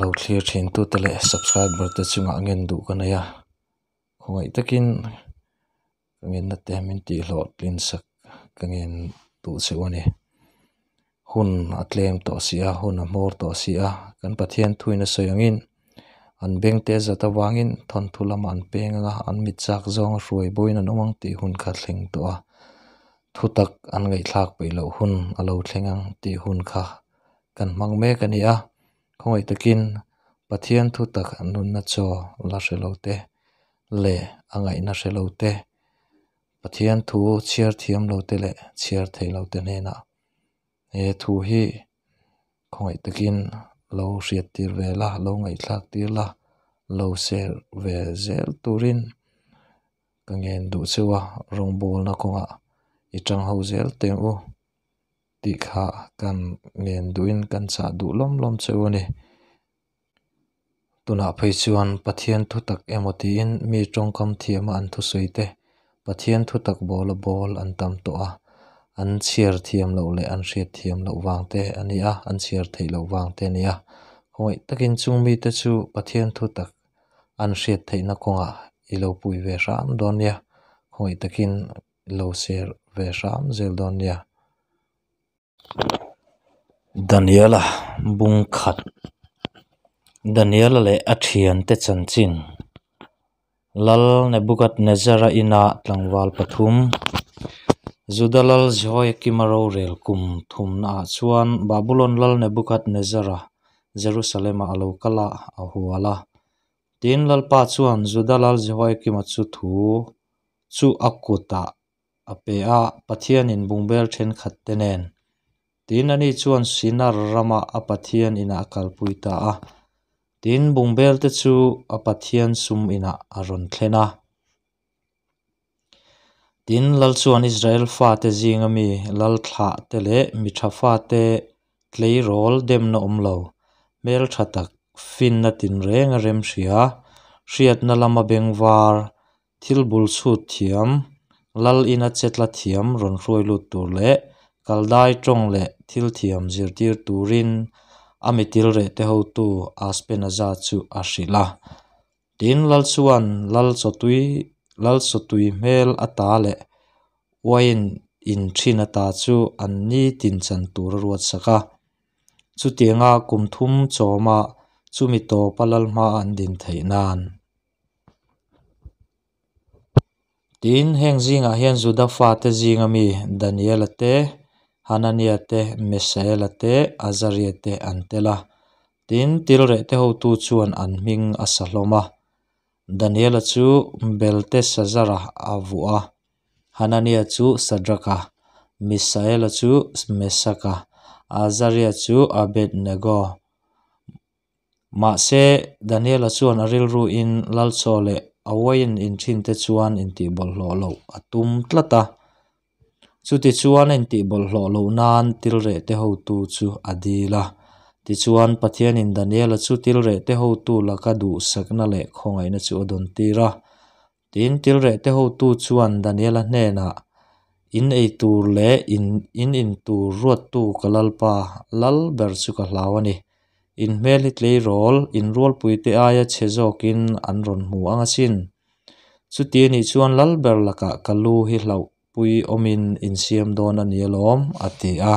lo thlir thin tute leh subscriber te chungah ngen duh ka nei a, khawngaih takin ka ngenna te min tih hlawhtlin sak ka ngen duh cheu a ni. Hun a tlem tawh si a, hun a hmawr tawh si a, kan Pathian thuin a sawi angin an bengte zat avangin thawnthu lamah an peng ang a, an mit chak zawnga hruai bawiin an awm ang tih hun kha thleng tawh a, thutak an ngaihthlak peih loh hun a lo thleng ang tih hun kha kan hmang mek a ni a, khawngaih takin Pathian thutak nunna chaw la hre lo te leh a ngaihna hre lo te, Pathian thu chhiar thiam lo te leh chhiar thei lo te hnenah he thu hi khawngaih takin lo hriat tir ve la, lo ngaihthlak tir la, lo share ve zel turin ka ngen duh cheu a, rawngbawlna kawngah i tang ho zel teng u tih kha kan ngen duhin kan chah duh lawm lawm cheu a ni. Tunah phei chuan Pathian thutak emaw tiin mi tawngkam thiama an thusawi te Pathian thutak bawla bawl an tam tawh a, an chhiar thiam loh leh an hriat thiam loh vang te a ni a, an chhiar theih loh vang te a ni a. Khawngaih takin chung mite chu Pathian thutak an hriat theihna kawngah i lo pui ve hram dawn nia, khawngaih takin i lo share ve hram zel dawn nia. Daniela bung khat Daniela leh a thiante chanchin Lal Nebuchadnezzar-a inah tlangval pathum Juda lal Jehoiakim-a rorel kum thumnaah chuan Babulon lal Nebuchadnezzar-a Jerusalem-ah a lo kal a, a hual a. Tin, Lalpa chuan Juda lal Jehoiakim-a chu thu chu a kutah a pe a, Pathianin bungbel thenkhat te nen. Tin, ani chuan Sinar rama a Pathian inah a kalpui ta a. Tin, bungbel te chu a Pathian sum inah a rawn thlen a. Tin, Lal chuan Israel fate zinga mi lal thlah te leh mi tha fate tleirawl demna awm lo, hmeltha tak, finna tinrenga remhria, hriatna lama bengvar, Thil bul chhut thiam, lal ina chetla thiam rawn hruai lut tur leh kaldai tawng leh thil thiam zirtir turin a mitil rehte hotu Aspenaza chu a hrilh a. Tin, lal chuan lal chawtui lal chawtui hmel ata leh uain in thin ata chu an ni tin chan tur a ruatsak a. Chutianga kum thum chawma chumi tawpa lal hma an din theih nan. Tin, heng zingah hian Juda fate zinga mi Daniela te, Hanania te, Misaela te, Azaria te an tel a. Tin, tilrehte hotu chuan an hming a sa hlawm a. Daniela chu Beltesazara a vuah a, Hanania chu Sadraka, Misaela chu Mesaka, Azaria chu Abednego. Mahse, Daniela chuan a rilruin Lalchaw leh a uaiin inthinte chuan intihbawlhhlawh loh a tum tlat a. Chutichuan a intihbawlhhlawh loh nan tilrehte hotu chu a dil a. Tichuan, Pathianin Daniela chu tilrehte hotu laka duhsakna leh khawngaihna chu a dawntir a. Tin, tilrehte hotu chuan Daniela hnenah, In ei tur leh in in in tur ruattu ka Lalpa, Lal ber chu ka hlau a ni. In hmel hi tleirawl, in rualpuite aia chhe zawkin an rawn hmu ang asin. Chuti anih chuan Lal ber lakah ka lu hi hlauhpui awmin in siam dawn a ni alawm, a ti a.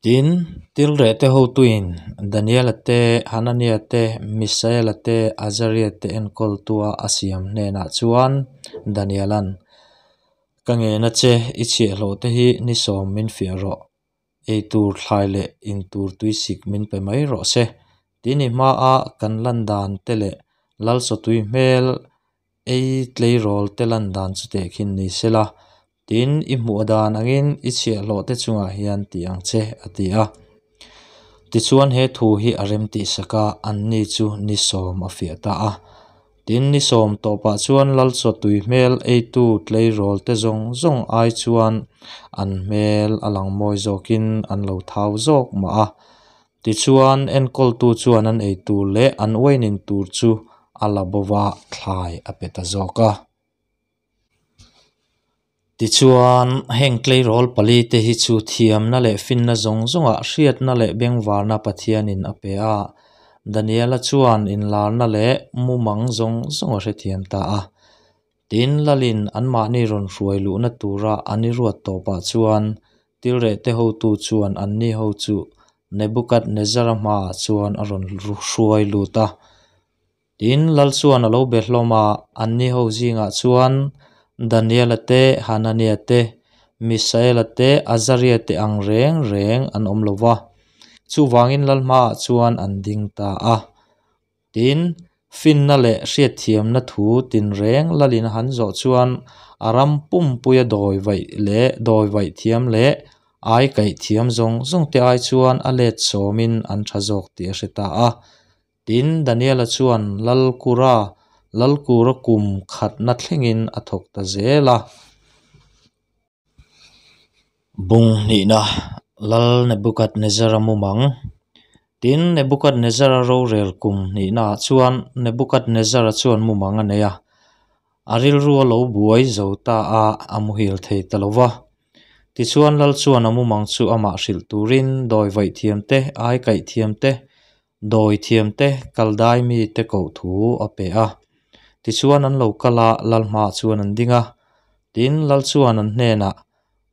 Tin, tilrehte hotuin Daniela te, Hanania te, Misaela te, Azaria te enkawltua a siam hnenah chuan Daniela'n, Ka ngena che, i chhiahhlawhte hi ni sawm min fiah rawh. Ei tur thlai leh in tur tuisik min pe mai rawh se. Tin, i hmaa kan lan dan te leh Lalsawtui hmel Ei tleirawl te lan dan chu tehkhin ni se la, tin i hmuh dan angin i chhiahhlawh te chungah hian ti ang che, a ti a. Tichuan he thu hi a rem tihsak a, anni chu ni sawm a fiah ta a. Tin ni sawm tawpah chuan Lalchawtui hmel eitu tleirawl te zawng zawng ai chuan an hmel a lang mawi zawkin an lo thau zawk mah a. Tichuan, enkawltu chuan an ei tur leh an uainin tur chu a la bo va, thlai a pe ta zawk a. Tichuan, heng tleirawl palite hi chu thiamna leh finna zawng zawngah hriatna leh bengvarna Pathianin a pe a. Daniela chuan inlarna leh mumang zawng zawng a hrethiam ta a. Tin, Lalin anmahni rawn hruai luhna tura an i ruat tawpah chuan tilrehte hotu chuan anni ho chu Nebukadnezzara hmaah chuan a rawn hruai lut a. Tin, Lal chuan a lo be hlawm a, anni ho zingah chuan Daniela te, Hanania te, Misaela te, Azaria te ang reng reng an awm lo va. Chuvangin Lal hmaah chuan an ding ta a. Tin, finna leh hriatthiamna thu tinreng Lalin a han zawh chuan a ram pumpuia dawi vaih leh dawi vaih thiam leh ai kaih thiam zawng zawng te ai chuan a let sawmin an tha zawk tih a hre ta a. Tin, Daniela chuan Lalkura, Lalkura kum khatna thlengin a thawk ta zel a. Bung hnihna, Lal Nebukadnezzara mumang. Tin, Nebukadnezzara rorel kum hnihnaah chuan Nebukadnezzara chuan mumang a nei a. A rilru a lo buai zo ta a, a muhil thei ta lo va. Tichuan Lal chuan a mumang chu amah hrilh turin dawi vaih thiam te, ai kaih thiam te, dawi thiam te, kal dai mi te koh thu a pe a. Tichuan an lo kal a, Lal hmaah chuan an ding a. Tin, Lal chuan an hnenah,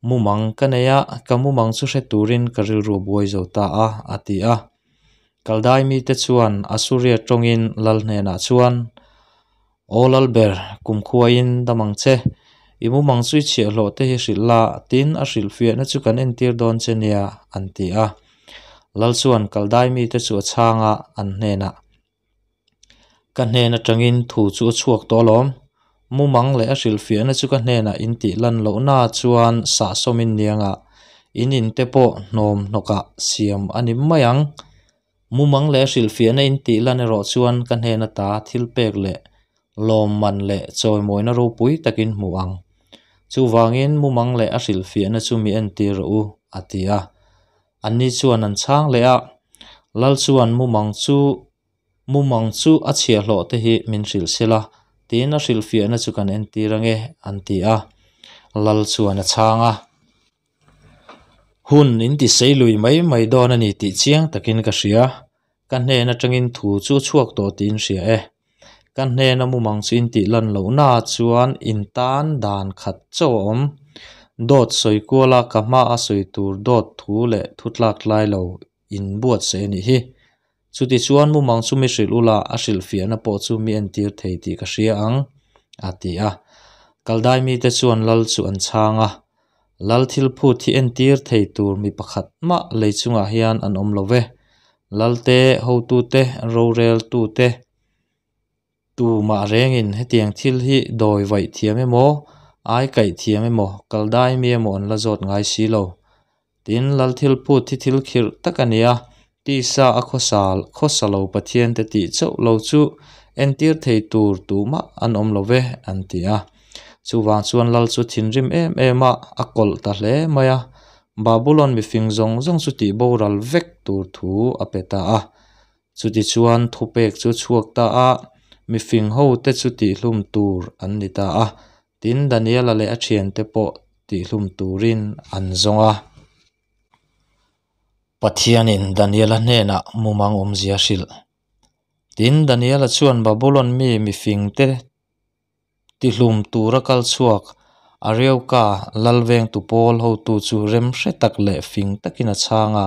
Mumang ka nei a, ka mumang chu hre turin ka rilru a buai zo ta a, a ti a. Kaldai mite chuan Asuria tawngin Lal hnenah chuan, Aw Lalber, kumkhuain dam ang che. I mumang chu i chhiahhlawh te hi hrilh la, tin a hrilhfiahna chu kan entir dawn che nia, an ti a. Lal chuan Kaldai mite chu a chhang a, an hnenah, Ka hnen atangin thu chu a chhuak tawh alawm. Mumang leh a hrilhfiahna chu ka hnenah in tih lan lohna chuan sahsawmin niangah in in te pawh hnawm hnawkah siam a ni mai ang. Mumang leh a hrilhfiahna in tih lan erawh chuan ka hnen ata thil pek leh lawmman leh chawimawina ropui takin hmu ang. Chuvangin mumang leh a hrilhfiahna chu mi entir rawh u, a ti a. Anni chuan an chhang leh a, Lal chuan mumang chu mumang chu a chhiahhlawh te hi min hrilh sela, tiin a hrilhfiahna chu kan entir ange, an ti a. Lal chuan a chhang a. Hun in ti sei lui mai mai dawn a ni tih chiang takin ka hria. Ka hnen atangin thu chu a chhuak tawh tiin hria e. Ka hnena mumang chu in tih lan lohna chuan in tan dan khat chauh a awm. Dawt sawi kuala ka hma a sawi tur dawt thu leh thu tlak tlai lo in buatsaih a nih hi. Chuti chuan mumang chu mi hrilh ula a hrilhfiahna pawh chu mi entir thei tih ka hria ang, a ti a. Kaldai mite chuan lal chu an chhang a. Lal thil phut hi entir thei tur mi pakhat mah lei chungah hian an awm lo ve. Lalte, hotute, roreltute tumah rengin hetiang thil hi dawi vaih thiam emaw, ai kaih thiam emaw, kal dai mi emaw an la zawt ngai si lo. Tin, lal thil phut hi thil khirh tak a ni a, tisa a khawsa khawsa lo Pathiante tih chauh lo chu entir thei tur tumah an awm lo ve, an ti a. Chuvang chuan lal chu thinrim em em a, a kawlh ta hle mai a. Babulon mifing zawng zawng chu tih boral vek tur thu a pe ta a. Chutichuan thupek chu chhuak ta a, mifing hote chu tihhlum tur an ni ta a. Tin, Daniela leh a thiante pawh tihhlum turin an zawng a. Pathianin Daniela hnenah mumang awmzia hrilh. Tin, Daniela chuan Babulon mi mifingte Tihlum tura kal chhuak Arioka Lalvengtu pawl hotu chu rem hre tak leh fing takin a chhang a.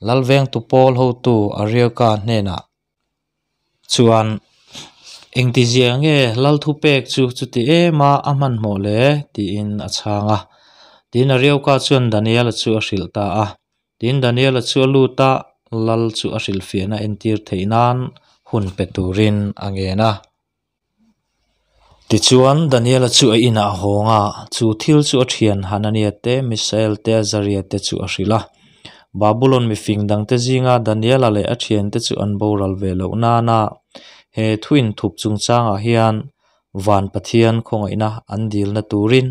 Lalvengtu pawl hotu Arioka hnenah chuan, Engtizia nge Lal thupek chu chuti em a a hmanhmawh le? tiin a chhang a. Tin, Arioka chuan Daniela chu a hrilh ta a. Tin, Daniela chu a lut a, Lal chu a hrilhfiahna entir theih nan hun pe turin a ngen a. Tichuan, Daniela chu a inah a hawng a, chu thil chu a thian Hanania te, Misael te, Azaria te chu a hrilh a. Babulon mifing dangte zinga Daniela leh a thiante chu an boral ve loh nana he thu inthup chungchangah hian van Pathian khawngaihna an dilna turin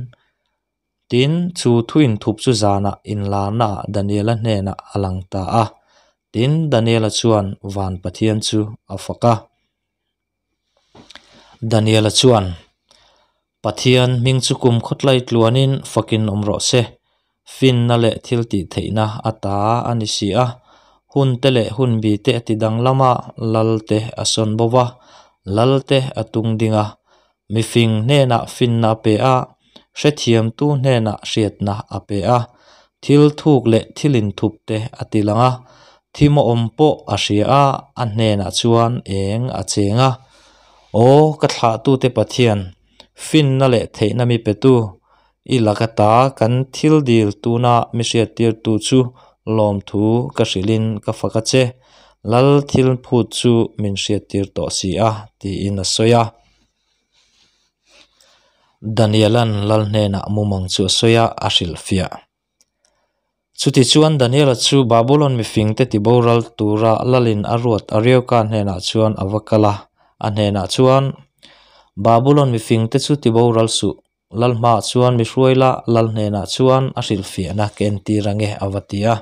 Tin, chu thu inthup chu zanah inlarnaah Daniela hnenah a lang ta a. Tin, Daniela chuan van Pathian chu a fak a. Daniela chuan. Pathian hming chu kum khawtlai tluanin fakin awm rawh se. Finna leh thiltihtheihna a ta a ni si a. Hun te leh hunbi te a ti danglam a, lal te a sawn bo va, lal te a tung ding a. Mifing hnenah finna a pe a, hrethiamtu hnenah hriatna a pe a. Thil thuk leh thil inthup te a ti lang a, thim a awm pawh a hria a, a hnenah chuan eng a cheng a. Aw, ka thlahtute Pathian, finna leh theihna mi petu, i laka ta kan thil dil tuna mi hriattirtu chu lawmthu ka hrilhin ka fak a che, Lal thil phut chu min hriattir tawh si a, tiin a sawi a. Daniela'n Lal hnenah mumang chu a sawi a, a hrilhfiah. Chutichuan Daniela chu Babulon mifingte tiboral tura lalin a ruat Arioka hnenah chuan a va kal a, a hnenah chuan, Babulon mifingte chu tiboral suh, lal hmaah chuan mi hruai la, lal hnenah chuan a hrilhfiahna ka entir ange a va ti a.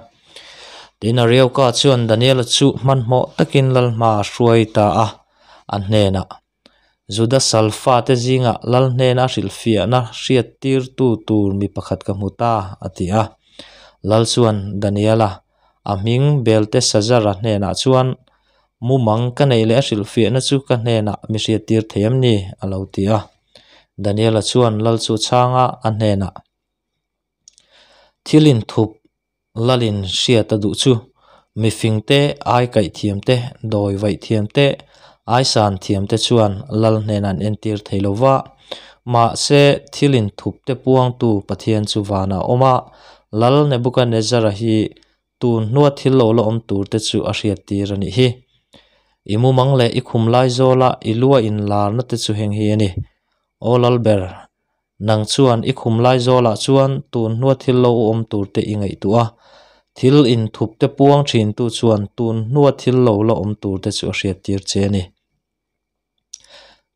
Tin, Arioka chuan Daniela chu hmanhmawh takin lal hmaah a hruai ta a, a hnenah, Juda sal fate zingah lal hnena hrilhfiahna hriattirtu tur mi pakhat ka hmu ta, a ti a. Lal chuan Daniela, a hming Belteshazzar-a hnenah chuan, Mumang ka neih leh a hrilhfiahna chu ka hnenah mi hriattir thei em ni? a lo ti a. Daniela chuan lal chu a chhang a, a hnenah, Thil inthup Lalin hriat a duh chu mifing te, ai kaih thiam te, dawi vaih thiam te, ai san thiam te chuan Lal hnenah an entir thei lo va. Mahse, thil inthup te puangtu Pathian chu vanah a awm a, Lal Nebuchadnezzar-a hi tun hnua thil lo la awm tur te chu a hriattir a nih hi. I mumang leh i khum lai zawla i lua inlarna te chu heng hi a ni. Aw Lalber, Nang chuan i khum lai zawlah chuan tun hnua thil lo awm tur te i ngaihtuah a, thil inthup te puang thintu chuan tun hnua thil lo la awm tur te chu a hriattir che a ni.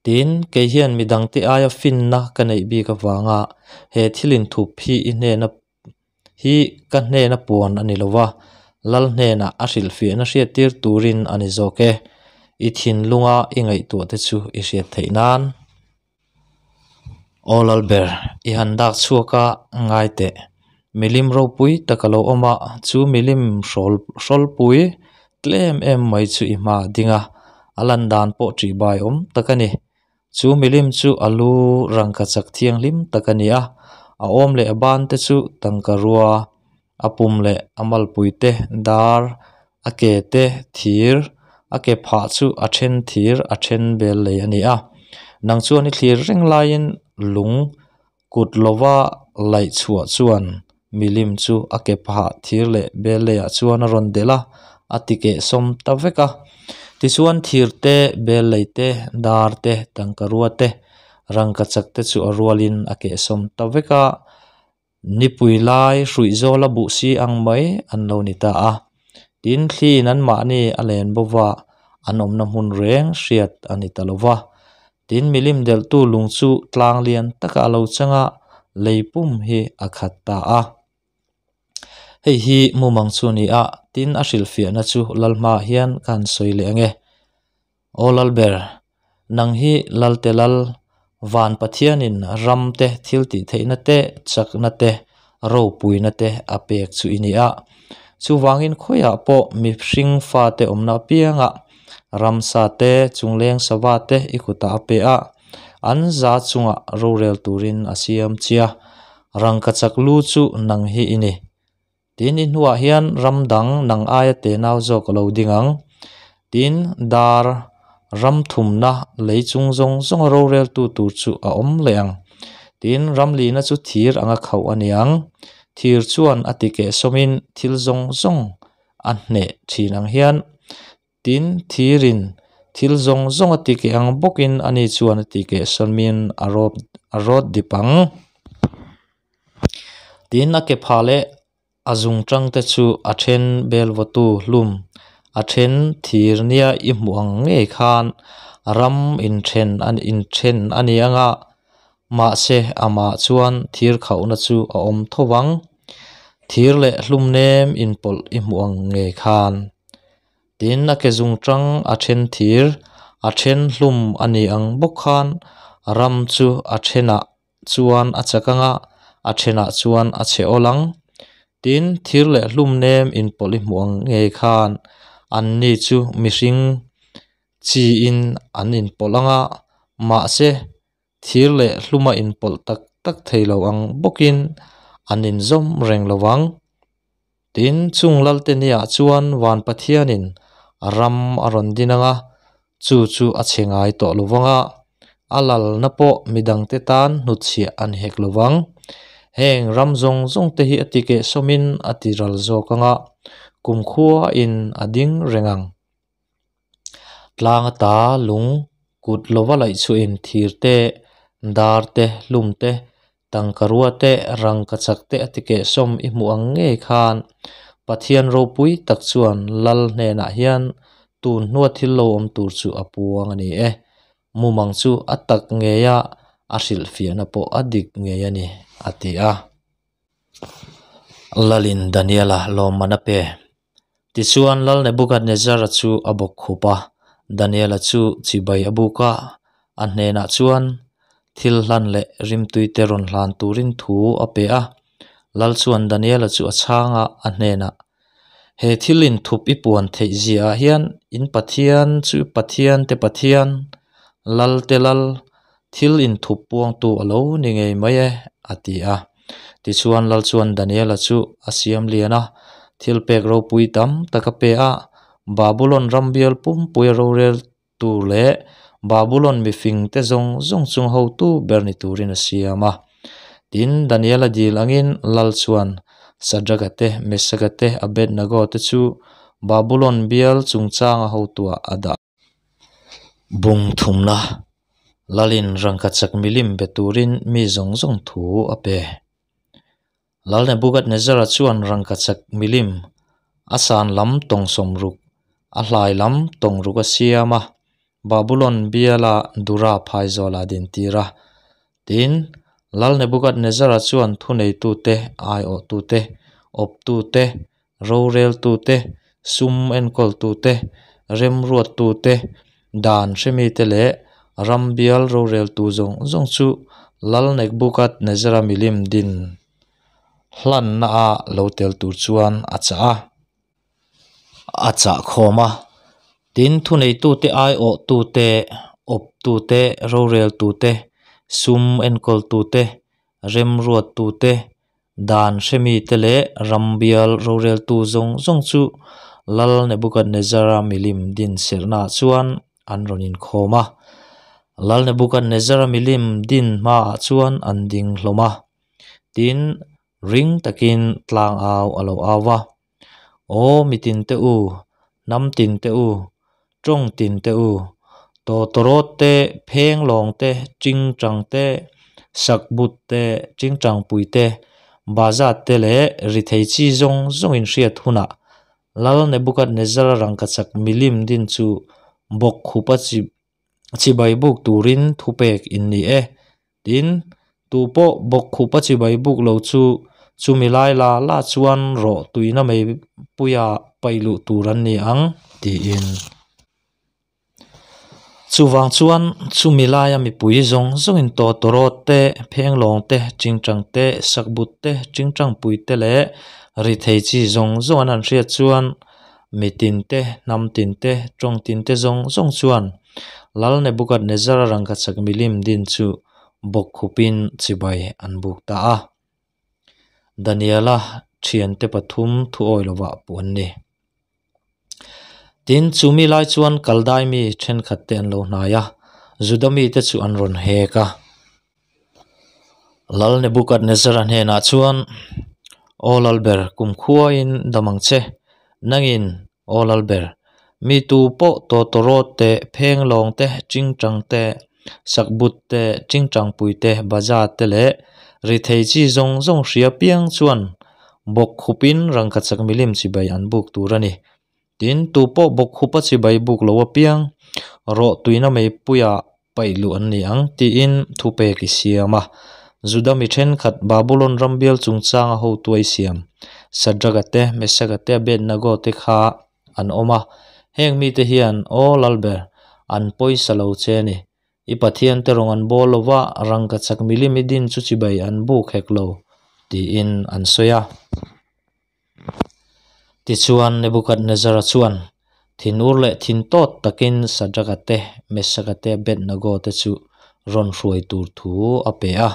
Tin, kei hian midangte aia finna ka neih bik avanga he thil inthup hi i hnena hi ka hnena puan a ni lo va, Lal hnenah a hrilhfiahna hriattir turin a ni zawk e, i thinlunga i ngaihtuah te chu i hriat theih nan. Aw Lalber, i han dak chhuak a, ngai teh. Milim ropui tak a lo awm a, chu milim hrawl hrawlpui tlem em mai chu i hma a ding a, a lan dan pawh ṭih bai awm tak a ni. Chu milim chu a lu rangkachak thianghlim tak a ni a, a awm leh a ban te chu tangka rua, a pum leh a malpui te dar, a ke te thir, a ke phah chu a then thir a then bel lei a ni a. Nang chuan i thlir reng laiin lung kut lova laih chhuah chuan milim chu a ke phah thir leh bel leiah chuan a rawn delh a, a ti keh sawm ta vek a. Tichuan thir te, bel lei te, dar te, tangka rua te, rangkachak te chu a rualin a keh sawm ta vek a. Nipui lai hruih zawla buh si ang mai an lo ni ta a. Tin, thliin anmahni a len bo va, an awmna hmun reng hriat a ni ta lo va. Tin, milim delhtu lung chu tlang lian taka a lo chang a, lei pum hi a khat ta a. Hei hi mumang chu a ni a, tin a hrilhfiahna chu Lalhmaah hian ka han sawi leh ang e. Aw Lalber, nang hi Lalte Lal, Van Pathianin ram te, thil tih theihna te, chakna te, ropuina te a pek chu i ni a. Chuvangin khawiah pawh mihring fate awmna apiangah ramsa te, chungleng sava te i kutah a pe a, an za chungah rorel turin a siam che a. Rangkachak lu chu nang hi i ni. Tin, i hnuah hian ram dang nang aia tenau zawk a lo ding ang. Tin, dar ram thumna lei chung zawng zawnga roreltu tur chu a awm leh ang. Tin, ram lihna chu thir anga khauh a ni ang. Thir chuan a ti kehsawmin thil zawng zawng a hneh thin ang hian. Tin, thirin thil zawng zawng a ti keh ang bawkin ani chuan a ti keh sawmin a rawt a rawt dip ang. Tin, a ke phah leh a zung tang te chu a then bel vawtu hlum, a then thir nia i hmuh ang ngei khan ram inthen a inthen a ni ang a, mahse amah chuan thir khauhna chu a awm tho vang. Thir leh hlum nem inpawlh i hmuh ang ngei khan. Tin, a ke zung tang a then thir, a then hlum a ni ang bawk khan ram chu a thenah. chuan a chak ang a, a thenah chuan a chhe awl ang. Tin, thir leh hlum nem inpawlh i hmuh ang ngei khan anni chu mihring chiin an inpawlh ang a, mahse, thir leh hluma inpawlh tak tak thei lo ang bawkin an inzawm reng lo vang. Tin, chung Lalte niah chuan Van Pathianin a ram a rawn din ang a, chu chu a chhe ngai tawh lo vang a, a lalna pawh midangte tan hnutchhiah a ni hek lo vang. Heng ram zawng zawng te hi a ti kehsawmin a ti ral zawk ang a, kumkhuain a ding reng ang. Tlang ata lung kut lova laih chhuahin thir te, dar te, hlum te, tangkarua te, rangkachak te a ti kehsawm i hmuh ang ngei khan Pathian ropui tak chuan Lal hnenah hian tun hnua thil lo awm tur chu a puang a ni e. Mumang chu a tak ngeia a hrilhfiahna pawh a dik ngei a ni, a ti a. Lalin Daniela lawmman a pe. Tichuan, Lal Nebukadnezzara chu a bawk khup a, Daniela chu chibai a buk a, a hnenah chuan thil hlan leh rimtuite rawn hlan turin thu a pe a. Lal chuan Daniela chu a chhang a, a hnenah, He thil inthup i puan theih ziaah hian in Pathian chu Pathiante Pathian, Lalte Lal, thil inthup puangtu a lo ni ngei mai e, a ti a. Tichuan Lal chuan Daniela chu a siam lian a, thil pek ropui tam tak a pe a, Babulon ram bial pumpuia rorel tur leh Babulon mifingte zawng zawng chung hotu ber ni turin a siam a. Tin, Daniela dil angin Lal chuan Sadraka te, Mesaka te, Abednego te chu Babulon bial chungchanga hotuah a dah. Bung thumna, Lalin rangkachak milim be turin mi zawng zawng thu a pe. Lal Nebukadnezzara chuan rangkachak milim a san lam tawng sawmruk, a hlai lam tawng ruk a siam a, Babulon biala Dura phaizawlah a dintir a. Tin, Lal Nebukadnezzara chuan thuneitute, aiawhtute, awptute, roreltute, sum enkawltute, remruattute, dan hremite leh ram bial roreltu zawng zawng chu Lal Nebukadnezzara milim din hlanna a lo tel tur chuan a chah a. A chah khawm a, tin thuneitute aiawhtute, awptute, roreltute, sum enkawltute, remruattute, Dan hremite leh ram bial roreltu zawng zawng chu Lal Nebukadnezzara milim din serhnaah chuan an rawn inkhawm a. Lal Nebukadnezzara milim din hmaah chuan an ding hlawm a. Tin, ring takin tlang au a lo au va, Aw mitin te u, hnam tin te u, tawng tin te u, tawtawrawt te, phenglawng te, tingtang te, sakbut te, tingtangpui te, bazat te leh rithei chi zawng zawng in hriat hunah Lal Nebukadnezzara rangkachak milim din chu bawkkhupa chi chibai buk turin thupek in ni e. Tin, tu pawh bawkkhupa chibai buk lo chu chumi lai la la chuan rawh tuina mei puia paih luh tur an ni ang, tiin. Chuvang chuan chumi laia mipui zawng zawngin tawtawrawt te, phenglawng te, tingtang te, sakbut te, tingtangpui te leh rithei chi zawng zawng an han hriat chuan Mi tinte, hnam tinte, tawng tinte zawng zawng chuan Lal Nebukadnezzara rangkachak milim din chu bawkkhupin chibai an buk ta a. Daniela thiante pathum thuawi lovah puh an ni. Tin, chu mi lai chuan Kaldai mi thenkhatte an lo hnai a, Juda mite chu an rawn hek a. Lal Nebukadnezzara hnenah chuan, Aw Lalber, kumkhuain dam ang che. Nangin, Aw Lalber, mi tu pawh tawtawrawt te, phenglawng te, tingtang te, sakbut te, tingtangpui te, baza te leh rithei chi zawng zawng hria piang chuan bawkkhupin rangkachak milim chibai an buk tur a ni. Tin, tu pawh bawkkhupa chibai buk lo apiang, rawh tuina meipuia paih luh an ni ang, tiin thupek i siam a. Juda mi thenkhat Babulon ram bial chungchanga hotu a i siam, Shadraka te, Meshaka te, Abednego te kha an awm a. Heng mite hian, Aw Lalber, an pawisa lo che a ni. I pathiante rawng an bawl lo va, rangkachak milim i din chu chibai an buk hek lo, tiin an sawi a. Tichuan, Nebukadnezzara chuan thinur leh thin tawt takin Sadraka te, Mesaka te, Abednego te chu rawn hruai tur thu a pe a.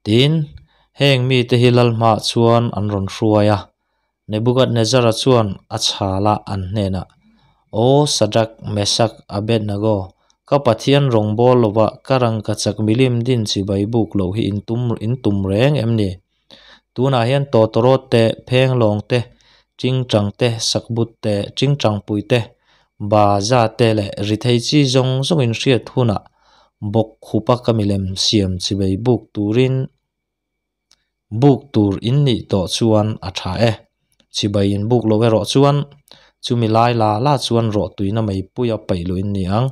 Tin, heng mite hi lal hmaah chuan an rawn hruai a. Nebukadnezzara chuan a chhal a an hnenah, Aw Sadrak, Mesak, Abednego, ka Pathian rawngbâwl lova ka rangkachak milim din chibai buk loh hi in tum in tum reng em ni? Tunah hian tawtawrawt te, phenglawng te, tingtang te, sakbut te, tingtangpui te, baza te leh rithei chi zawng zawng in hriat hunah bawk khupa ka milem siam chibai buk turin Buk tur in nih tawh chuan a tha e. Chibai in buk loh erawh chuan chumi lai la la chuan rawh tuina meipuia paih luh in ni ang.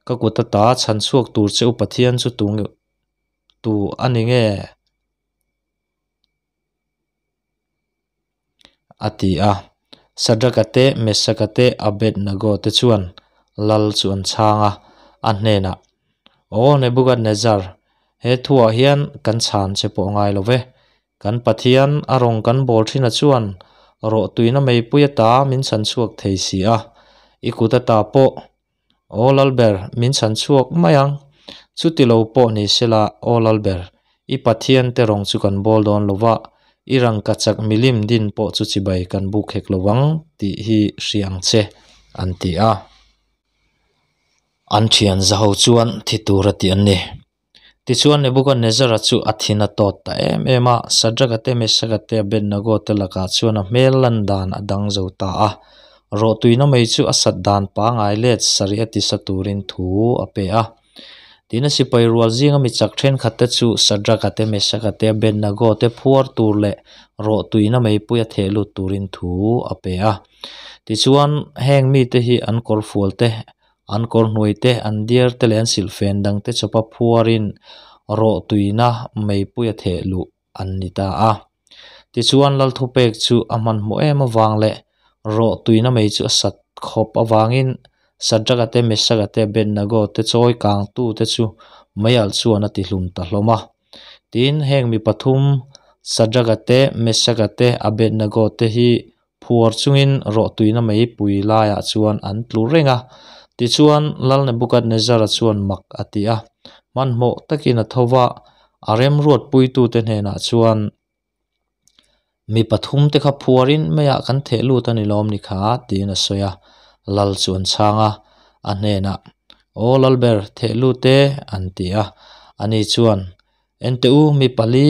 Ka kut ata chhan chhuak tur che u Pathian chu tu tu a ni nge? A ti a. Sadraka te, Mesaka te, Abednego te chuan lal chu an chhang a, a hnenah, Aw Nebukadnezzar, he thuah hian kan chhan che pawh ngai lo ve. Kan Pathian a rawng kan bawl thin a chuan rawhtuina meipui ata min chhan chhuak thei si a, i kut ata pawh Aw Lalber, min chhan chhuak mai ang. Chuti lo pawh ni sela, Aw Lalber, i Pathian te rawng chu kan bawl dawn lo va, i rangkachak milim din pawh chu chibai kan buk hek lo vang tih hi hria ang che, an ti a. An thian zaho chuan thi tur a ti an ni. Tichuan Nebuchadnezzar-a chu a thin a tawt ta em em a, Sadraka te, Mesaka te, Abednego te lakah chuan a hmel lan dan a dang zo ta a. Rawhtuina mai chu a sat dan pangai let sarih a tisa turin thu a pe a. Tin a sipai rual zinga mi chak thenkhat te chu Sadraka te, Mesaka te, Abednego te phuar tur leh rawhtuina meipui a theh lut turin thu a pe a. Tichuan heng mite hi an kawrfual te An kawr hnuai te, an diar te leh an silhfen dang te chawpa phuarin rawhtuina meipui a theh luh an ni ta a. Tichuan Lalthupek chu a hmanhmawh em avang leh rawhtuina mei chu a sat khawp avangin Sadraka te, Mesaka te, Abednego te chawi kangtu te chu meialh chuan a tihlum ta hlawm a. Tin, heng mi pathum Sadraka te, Mesaka te, Abednego te hi Phuar chungin rawhtuina meipui laiah chuan an tlu reng a. Tichuan, Lal Nebukadnezzara chuan mak a ti a. Hmanhmawh takin a tho va, a remruatpuitute hnenah chuan, Mi pathumte kha phuarin meiah kan theh lut a ni lawm ni kha? tiin a sawi a. Lal chu an chhang a, a hnenah, Aw Lalber, theh lut e, an ti a. Ani chuan, Ente u, mi pali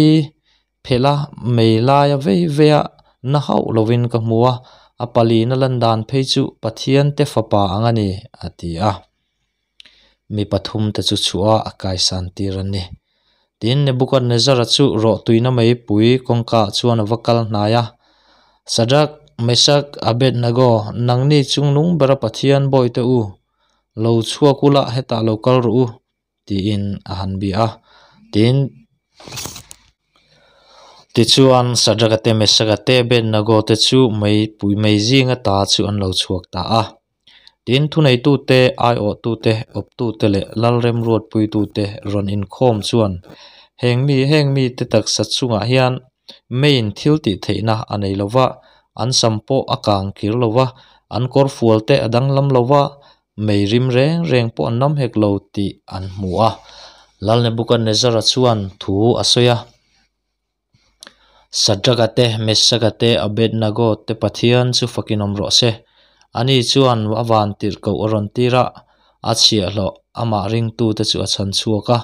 Phela mei laia vei veia na hauh lovin ka hmu a, a palina lan dan phei chu Pathian te fapa ang a ni, a ti a. Mi pathum te chu chhuah a kaisan tir a ni. Tin, Nebukadnezzara chu rawhtuina meipui kawngkaah chuan a va kal hnai a, Sadrak, Mesak, Abednego, nangni chungnung bera Pathian bawihte u, lo chhuak ula hetah lo kal rawh u, tiin a han bia a tin tichuan Sadraka te Mesaka te Abednego te chu meipui mei zinga ta chu an lo chhuak ta a tin thuneitute aiawhtute awptute leh lalremruatpuitute rawn inkhawm chuan heng mi heng mite taksa chungah hian meiin thil tih theihna a nei lo va an sam pawh a kang kir lo va an kawrfual te a danglam lo va Mei rim reng reng pawh an lam hek lo tih an hmu a. Lal Nebukadnezzara chuan thu a sawi a, Sadraka te, Mesaka te, Abednego te Pathian chu fakin awm rawh se. Ani chuan a van tirhkoh a rawn tir a, a chhiahhlawh amah ringtute chu a chhan chhuak a.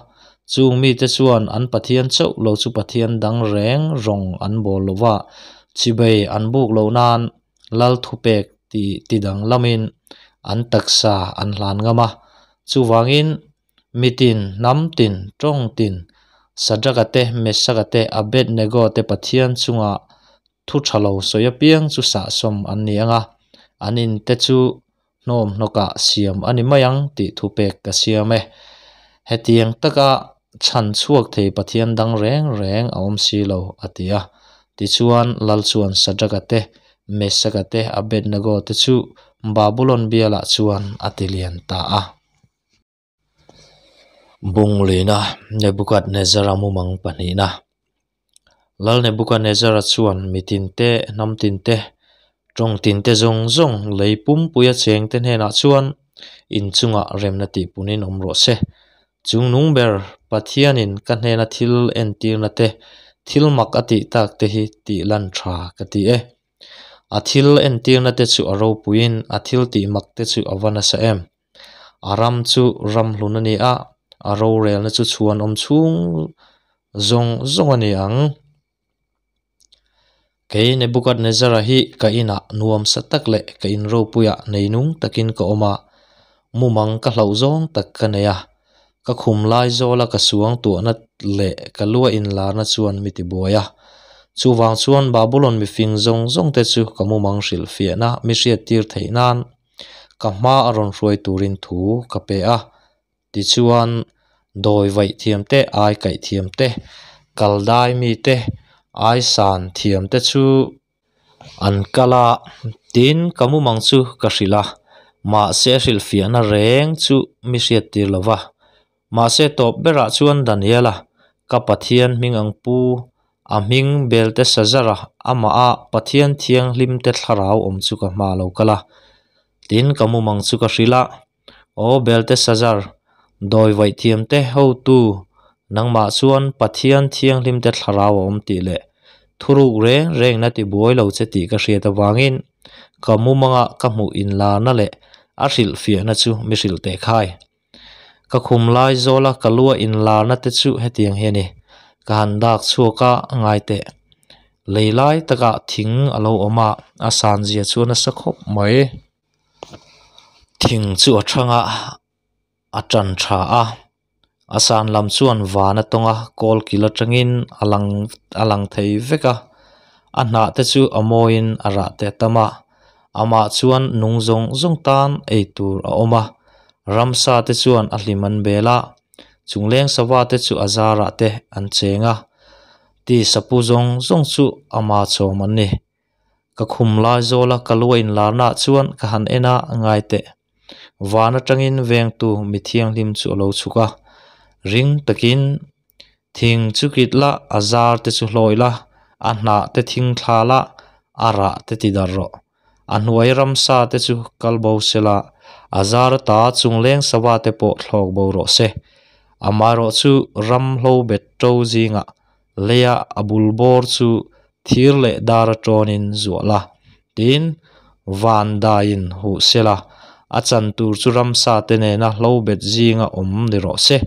Chung mite chuan an Pathian chauh lo chu Pathian dang reng rawng an bawl lo va, chibei an buk loh nan Lal thupek tih ti danglamin an taksa an hlan ngam a. Chuvangin mitin, hnam tin, tawng tin, Sadraka te, Mesaka te, Abednego te Pathian chunga thu tha lo sawi apiang chu sahsawm an ni ang a, an inte chu hnawm hnawkah siam a ni mai ang tih thupek ka siam e. Hetiang taka chhan chhuak thei Pathian dang reng reng a awm si lo, a ti a. Tichuan, Lal chuan Sadraka te, Mesaka te, Abednego te chu Babulon bialah chuan a ti lian ta a. Bunglina Nebukadnezzara mumang pahnihna. Lal Nebukadnezzara chuan mi tinte, hnam tinte, tawng tinte zawng zawng lei pumpuia chengte hnenah chuan inchungah remna tihpunin awm rawh se. Chungnung ber Pathianin ka hnena thil entirna te, thil mak a tih tak te hi tih lan tha ka ti e. A thil entirna te chu a ropuiin a thil tih mak te chu a va nasa em. A ram chu ram hlun a ni a, a rorelna chu chhuanawm chhung zawng zawng a ni ang. Kei Nebukadnezzara hi ka inah nuamsa tak leh ka in ropuiah neinung takin ka awm a, mumang ka hlauh zawng tak ka nei a. Ka khum lai zawla ka suang tuahna leh ka lua inlarna chuan mi tibuai a. Chuvang chuan Babulon mifing zawng zawngte chu ka mumang hrilhfiahna mi hriattir theih nan ka hma a rawn hruai turin thu ka pe a. Tichuan, dawi vaih thiam te, ai kaih thiam te, kal dai mi te, ai san thiam te chu an kal a. Tin, ka mumang chu ka hrilh a, mahse a hrilhfiahna reng chu mi hriattir lo va. Mahse tawp berah chuan Daniela, ka Pathian hming ang pu, a hming Belteshazzara, amaha Pathian thianghlimte thlarau awm chu ka hma a lo kal a. Tin, ka mumang chu ka hrilh a, Aw Belteshazzar, dawi vaih thiamte hotu, nangmah chuan Pathian thianghlimte thlarau a awm tih leh thuruk reng rengin a tibuai lo che tih ka hriat avangin ka mumanga ka hmuh inlarna leh a hrilhfiahna chu mi hrilh teh khai. Ka khum lai zawla ka lua inlarna te chu hetiang hi a ni, ka han dak chhuak a, ngai teh. Lei lai takah thing a lo awm a, a san zia chu a nasa khawp mai. Thing chu a thang a, a tan tha a, a san lam chuan van a tawng a, kawl kil atangin a lang a lang thei vek a, a hnah te chu a mawiin a rah te a tam a, amah chuan nung zawng zawng tan ei tur a awm a, ramsa te chuan a hlim an bel a, chungleng sava te chu a zarah te an cheng a, tisa pu zawng zawng chu ama chawm an ni. Ka khum lai zawla ka lu a inlarnaah chuan ka han en a, ngai teh. Van atangin vengtu mi thianghlim chu a lo chhuk a, ring takin thing chu kit la, a zar te chu hlawi la, a hnah te thing thla la, a rah te ti darh rawh. A hnuai ramsa te chu kal bo se la, a zar ata chungleng sava te pawh thlawk bo rawh se. Amaherawh chu ram hlo bet ṭo zingah leia a bul bawr chu thir leh dar a tawnin zuah la, tin, van daiin huh se la, a chan tur chu ramsa te nena hlo bet zinga awm ni rawh se.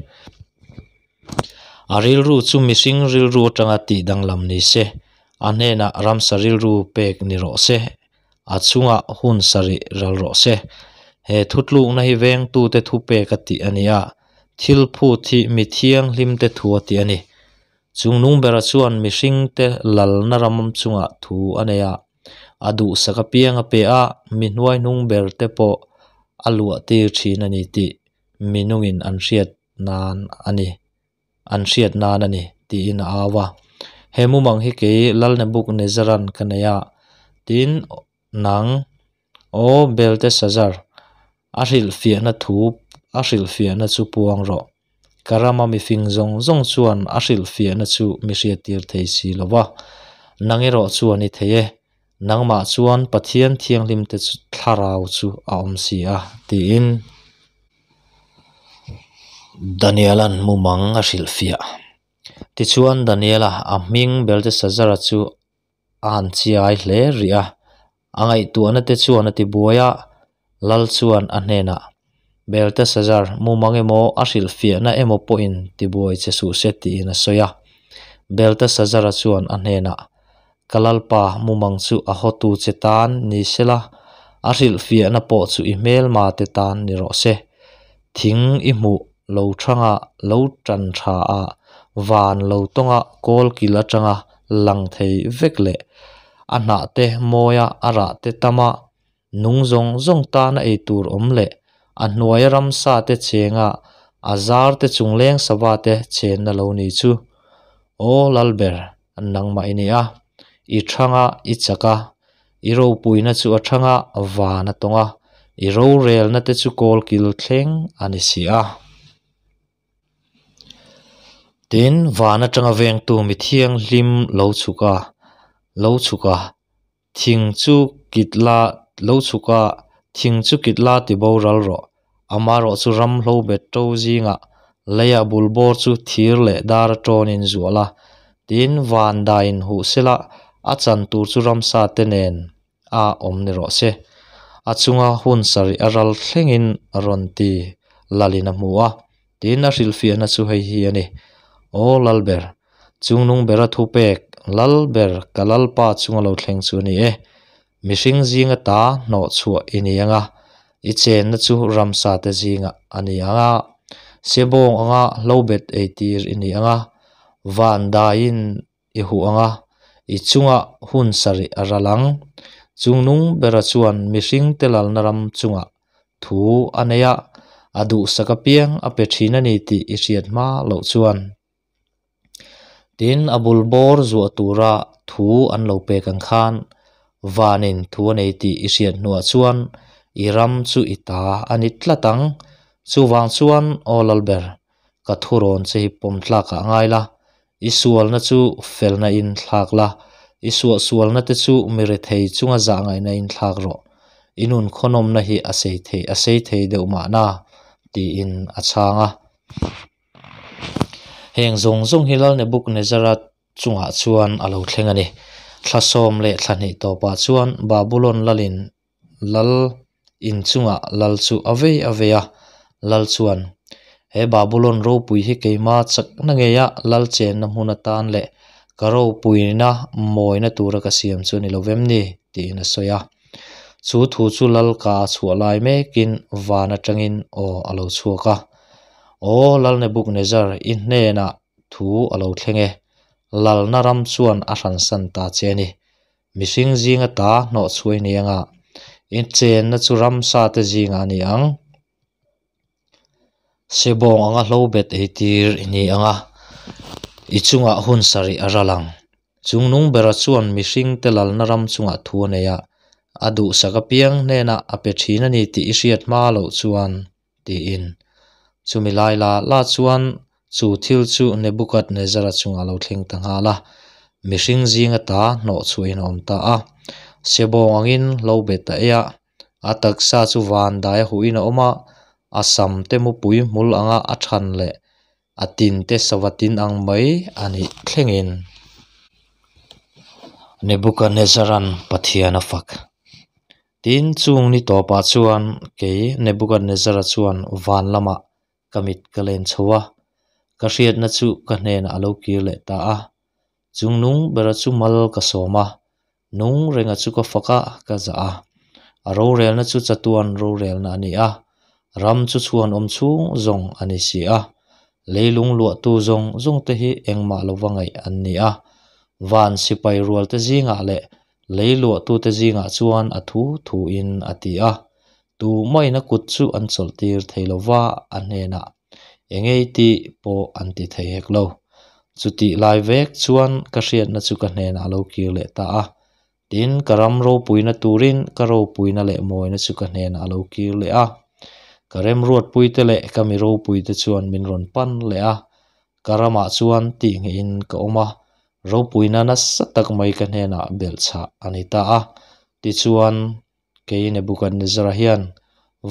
A rilru chu mihring rilru atanga tih danglam ni se, a hnenah ramsa rilru pek ni rawh se, a chungah hun sarih ral rawh se. He thutlukna hi vengtute thupek a tih a ni a, thil phut hi mi thianghlimte thu a tih a ni. Chungnung bera chuan mihringte lalna ram chungah thu a nei a, a duhsak apiang a pe a, mi hnuaihnung berte pawh a luah tir thin a ni tih minungin an hriat nan a ni, an hriat nan a ni, tiin a au a. He mumang hi kei Lalnebuknezaran ka nei a, tin, Nang, aw Belteshazzar, a hrilhfiahna thu a hrilhfiahna chu puang rawh. Ka rama mifing zawng zawng chuan a hrilhfiahna chu mi hriattir thei si lo va, nang erawh chuan i thei e, nangmah chuan Pathian thianghlimte thlarau chu a awm si a, tiin Daniela'n mumang a hrilhfiah. Tichuan Daniela, a hming Belteshazzara chu A han chiai hle rih a, a ngaihtuahna te chuan a ti buai a, Lal chuan a hnenah, Belteshazzar, mumang emaw a hrilhfiahna emaw pawhin ti buai che suh se tiin a sawi a. Belteshazzar-a chuan a hnenah, Ka Lalpa, mumang chu a hawtu che tan ni sela, a hrilhfiahna pawh chu i hmelma te tan ni rawh se. Thing i hmuh lo thanga lo tan tha a, van lo tawnga kawl kil atanga lang thei vek leh a hnah te mawia a rah te tama nung zawng zawng tana ei tur awm leh a hnuaia ramsa te chenga a zar te chungleng sava te chenna lo ni chu Aw Lalber nangmah i ni a, i thanga i chak a, i ropuina chu a thanga van a tawng a, i rorelna te chu kawl kil thleng a ni si a. Tin, van atanga vengtu mi thianghlim lo chhuk a, lo chhuk a, thing chu kit la, lo chhuk a, thing chu kit la ti boral rawh. Amaherawhchu ram hlobet ṭo zingah leia bul bawr chu thir leh dar a ṭawnin zuah la, tin, van daiin huh sela a chan tur chu ramsa te nen a awm ni rawh se. A chunga hun sarih a ral thlengin rawn ti lalin a hmu a, tin a hrilhfiahna chu hei hi a ni, Aw Lalber, chungnung bera thupek, Lalber, ka Lalpa chunga lo thleng chu a ni e. Mihring zinga ta hnawh chhuah i ni ang a, i chenna chu ramsa te zingah a ni ang a, sebawng anga hlobet eitir i ni ang a, van daiin i huh ang a, i chunga hun sarih a ral ang. Chungnung bera chuan mihringte lalna ram chungah thu a nei a, a duhsak apiang a pe thin a ni tih i hriat hma loh chuan. Tin, a bul bawr zuah tura thu an lo pek ang khan vanin thu a nei tih i hriat hnuah chuan i ram chu i ta a ni tlat ang. Chuvang chuan, Aw Lalber, ka thurawn che hi pawm tlakah ngai la, i sualna chu felna in thlak la, i suahsualna te chu mi rethei chunga zah ngaihna in thlak rawh, i nun khawnawmna hi a sei thei a sei thei deuh mahna, tiin a chhang a. Heng zawng zawng hi Lal Nebuchadnezzar-a chungah chuan a lo thleng a ni. Thla sawm leh thla hnih tawpah chuan Babulon lalin lal inchungah lal chu a vei a vei a, lal chuan, He Babulon ropui hi keima chakna ngeia lal chenna hmun atan leh ka ropuina mawina tura ka siam chu a ni lo vem ni? tiin a sawi a. Chu thu chu lal ka a chhuah lai mekin van atangin aw a lo chhuak a. Aw Lal Nebuchadnezzar, i hnenah thu a lo thleng e. Lalna ram chuan a hransan ta che a ni. Mihring zinga ta hnawh chhuai ni anga i chenna chu ramsa te zingah a ni ang. Sebawng anga hlobet eitir i ni anga i chungah hun sarih a ral ang. Chungnung bera chuan mihringte lalna ram chungah thu a nei a, a duhsak apiang hnenah a pe thin a ni tih i hriat hma loh chuan tiin. Chumi lai la la chuan chu thil chu Nebuchadnezzar-a chungah a lo thleng ta nghal a, mihring zinga ta hnawh chhuahin a awm ta a. Sebawng angin lo bet ta ei a, a taksa chu van daia huhin a awm a, a sam te mupui hmul anga a than leh a tin te sava tin ang mai a nih thlengin. Nebuchadnezzar-a'n Pathian a fak. Tin, chung ni tawpah chuan kei Nebuchadnezzar-a chuan van lamah ka mit ka len chho a, ka hriatna chu ka hnenah a lo kir leh ta a. Chung nung bera chu mal ka sawm a, nung renga chu ka fak a, ka zah a. A rorelna chu chatuan rorelna a ni a, ram chu chhuan awm chhung zawng a ni si a. Leilung luahtu zawng zawng te hi engmah lova ngaih an ni a, van sipai rualte zingah leh Lei luahtute zingah chuan a thu thuin a ti a, tumahina kut chu an chawlhtir thei lo va, a hnenah engei tih pawh an ti thei hek lo. Chutih lai vek chuan ka hriatna chu ka hnenah a lo kir leh ta a, tin, ka ram ropuina turin ka ropuina leh mawina chu ka hnenah a lo kir leh a. Ka remruatpuite leh ka mi ropuite chuan min rawn pan leh a, ka ramah chuan tihnghehin ka awm a, Ropuina nasa tak mai ka hnenah belhchhah a ni ta a. Tichuan, kei Nebuchadnezzar-a hian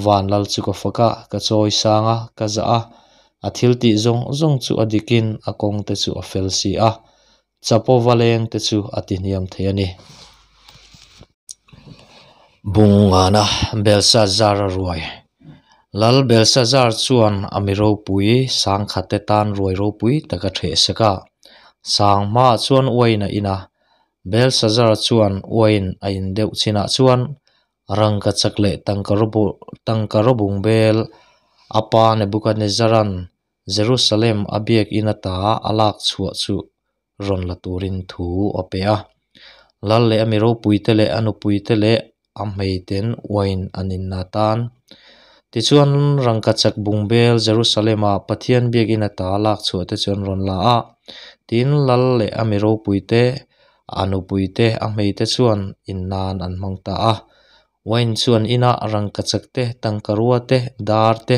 van lal chu ka fak a, ka chawi sang a, ka zah a. A thil tih zawng zawng chu a dikin a kawngte chu a fel si a, chapo va lengte chu a tihniam thei a ni. Bungana Belshazzar-a ruai. Lal Belshazzar chuan a mi ropui sangkhate tan ruai ropui tak a ṭheh sek a. Sang hmaah chuan uain a in a. Belshazzar chuan uain a in deuh chinah chuan rangkachak leh tangka rawbung bel a pa Nebuchadnezzar-a'n Jerusalem a biakin ata a lak chhuah chu rawn la turin thu a pe a. Lal leh a mi ropuite leh a nupuite leh a hmeiten uain an inna atan. Tichuan, rangkachak bungbel Jerusalem-a Pathian biakin ata lak chhuah te chu an rawn la a. Tin, lal leh a mi ropuite, a nupuite, a hmeite chuan innan an hmang ta a. Uain chuan inah rangkachak te, tangkarua te, dar te,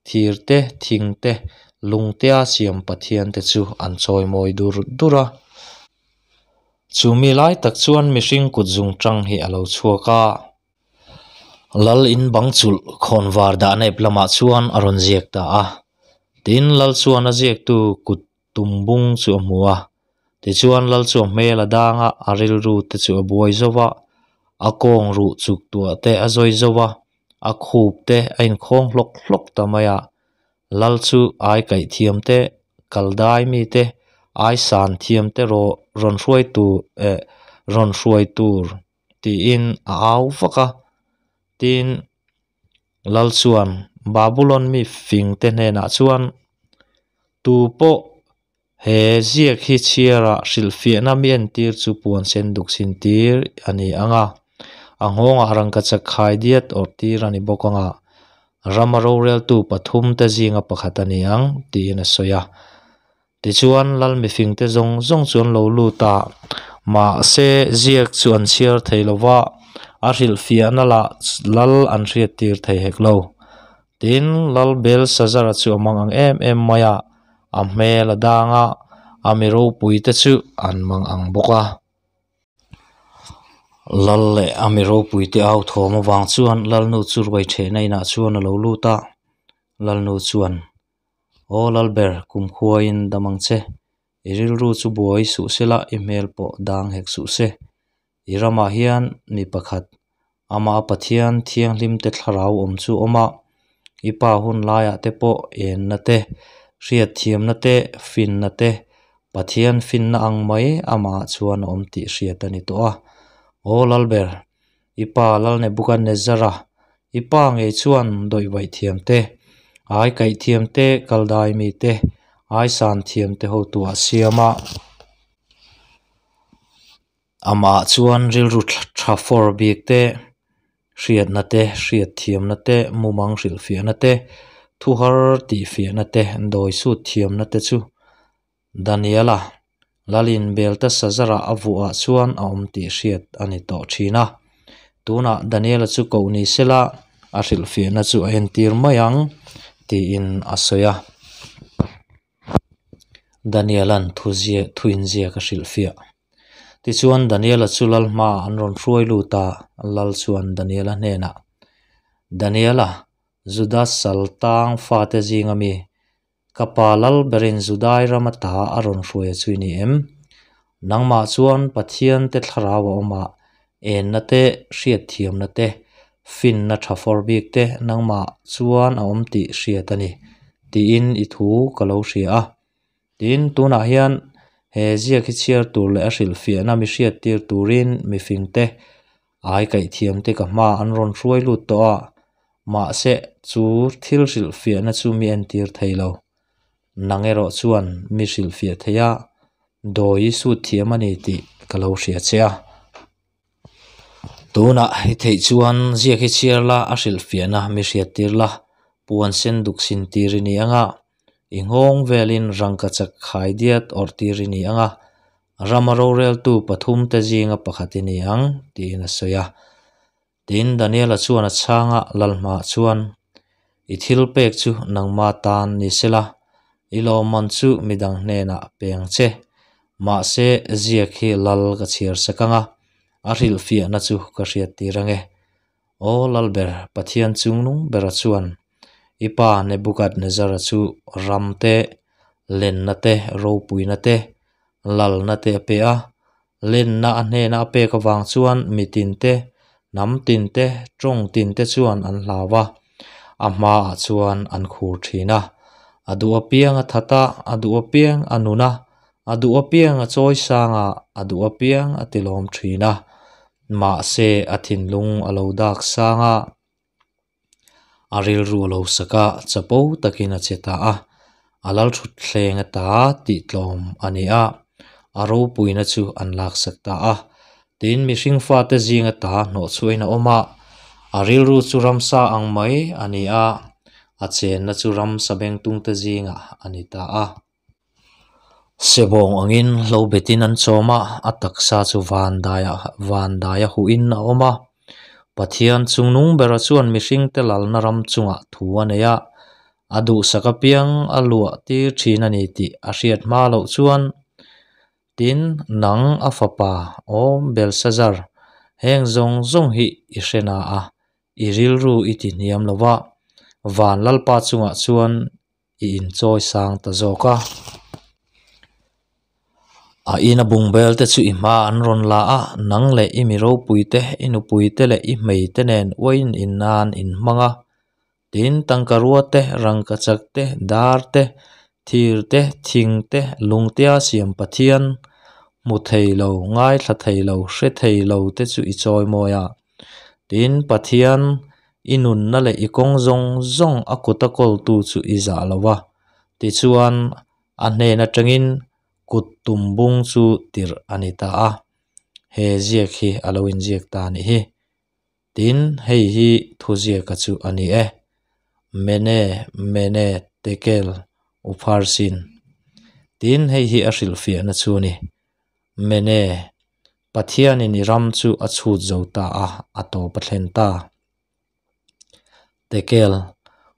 thir te, thing te, Lungtea siam pathiante chu an chawimawi dur dur a. Chu mi lai tak chuan mihring kut zung tang hi a lo chhuak a. Lal in bang chulh khawnvar dahna ep lamah chuan a rawn ziak ta a. Tin, lal chuan a ziaktu kut tum bung chu a hmu a. Tichuan lal chu a hmel a dang a, a rilru te chu a buai zo va, a kawng ruh chuk tuah te a zawi zo va, a khup te a inkhawng hlawk hlawk ta mai a. Lal chu ai kaih thiam te, kal dai mi te, ai san thiam te rawh rawn hruai tur eh rawn hruai tur tiin a au vak a. Tin, Lal chuan Babulon mi fing te hnenah chuan, Tu pawh he ziak hi chhiarah hrilhfiahna mi entir chu puan sen duk sin tir a ni ang a, a nghawngah rangkachak khai diat awrh tir a ni bawk ang a, rama roreltu pathum te zinga pakhat a ni ang, tiin a sawi a. Tichuan, lal mifingte zawng zawng chu an lo lut a, mahse, ziak chu an chhiar thei lo va, a hrilhfiahna lah lal an hriattir thei hek lo. Tin, lal Belsazara chu a mang ang em em mai a, a hmel a dang a, a mi ropuite chu an mang ang bawk a. Lal leh a mi ropuite au thawm avang chuan lalnu chu ruai thehna inah chuan a lo lut a, lalnu chuan, Aw Lalber, kumkhuain dam ang che. I rilru chu buai suh se la, i hmel pawh dang hek suh se. I ramah hian mi pakhat, amah Pathian thianghlimte thlarau awm chu awm a, i pa hun laiah te pawh enna te, hriatthiamna te, finna te, Pathian finna ang mai amahah chuan a awm tih hriat a ni tawh a. Aw Lalber, I pa Lal Nebuchadnezzar-a, i pa ngei chuan dawihvaih thiam te, ai kaih thiam te, kaldai mi te, ai san thiam te hotu a siam a. Amah chuan rilru tha fawr bik te, hriatna te, hriatthiamna te, mumang hrilhfiahna te, thuhar tihfiahna te, dawi sut thiamna te chu Daniela, Lalin Belteshazzar-a a vuah chuan a awm tih hriat a ni tawh thin a. Tunah Daniela chu koh ni sela, a hrilhfiahna chu a entir mai ang, tiin a sawi a. Daniela'n thu inziak a hrilhfiah. Tichuan Daniela chu lal hmaah an rawn hruai lut a, lal chuan Daniela hnenah, Daniela, Juda sal tang fate zinga mi, Ka pa lal berin Judai ram ata a rawn hruai a chu i ni em? Nangmah chuan Pathian te thlarau a awm a, enna te, hriatthiamna te, finna tha fawr bik te nangmah chuan a awm tih hriat a ni, tiin i thu ka lo hria a. Tin, tunah hian he ziak hi chhiar tur leh a hrilhfiahna mi hriattir turin mifingte Ai kaihthiamte ka hma an rawn hruai lut tawh a, mahse chu thil hrilhfiahna chu mi entir thei lo. Nang erawh chuan mi hrilhfiah thei a, dawi i sut thiam a ni tih ka lo hria che a. Tunah i theih chuan ziak hi chhiar la, a hrilhfiahna mi hriattir la, puan sen duk sin tir i ni ang a, i nghawng velin rangkachak khai diat awrh tir i ni ang a, Rama roreltu pathumte zinga pakhat i ni ang, tiin a sawi a. Tin, Daniela chuan a chhang a, Lalhmaah chuan, I thil pek chu nangma tan ni sela, i lawmman chu midang hnenah pe ang che. Mahse, ziak hi lal ka chhiar sak ang a, a hrilhfiahna chu ka hriattir ang e. Aw Lalber, Pathian chungnung bera chuan, I pa Nebuchadnezzar-a chu ram te, lenna te, ropuina te, lalna te a pe a. Lenna a hnena a pek avang chuan mi tin te, hnam tin te, tawng tin te chuan an hlau a, a hmaah chuan an khur thin a. A duh apiang a that a, a duh apiang a nun a, a duh apiang a chawi sang a, a duh apiang a tilawm thin a. Mahse, a thinlung a lo dak sang a. A rilru a lo sak a, chapo takin a che ta a, a lalthutthleng ata tihtlawm a ni a, a ropuina chu an laksak ta a. Tin, mihring fate zing ata hnawhchhuahin a awm a, a rilru chu ramsa ang mai a ni a, a chenna chu ramsa bengtungte zingah a ni ta a. Sebawng angin hlo betin an chawm a, a taksa chu van daia huhin a awm a. Pathian chungnung bera chuan mihringte lalna ram chungah thu a nei a, A duhsak apiang a luah tir thin a ni tih a hriat hma loh chuan, Tin, nang a fapa, aw Belsazar, heng zawng zawng hi i hre na a, i rilru i ti hniam lo va, van Lalpa chungah chuan i inchawi sang ta zawk a. A ina bungbel te chu i hma an rawn la a, nang leh i mi ropui te, i nupui te leh i hmei te nen uain in nan in hmang a. Tin, tangkarua te, rangkachak te, dar te, thir te, thing te, lungtea siam Pathian, hmu thei lo, ngaithla thei lo, hre thei lo te chu i chawi mawi a. Tin, Pathian, i nunna leh i kawng zawng zawng a kuta kawltu chu i zah lo va. Tichuan, a hnen atangin kut tum bung chu tirh a ni ta a. He ziak hi a lo inziak ta a nih hi. Tin, hei hi thuziaka chu a ni e. Mene, Mene, Tekel, Upharsin. Tin, hei hi a hrilhfiahna chu a ni. Mene, Pathianin i ram chu a chhut zo ta a, a tawp a thlen ta. Tekel,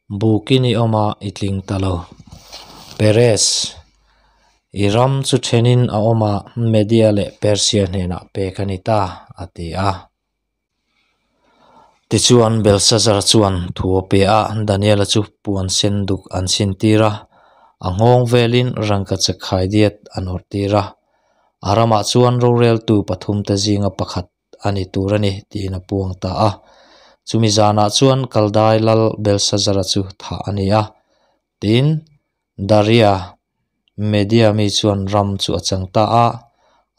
Bukin i awm a, i tling ta lo. Peres, I ram chu thenin a awm a, Media leh Persia hnenah pek a ni ta, a ti a. Tichuan, Belshazzar chuan thu a pe a, Daniela chu puan sen duk an chhintir a, a nghawng velin rangkachak khaidiat an awrhtir a. A ramah chuan roreltu pathumte zinga pakhat a ni tur a ni, tiin a puang ta a. Chumi zanah chuan Kaldai lal Belshazzar-a chu thah a ni a. Tin, Daria, Media mi chuan ram chu a chang ta a,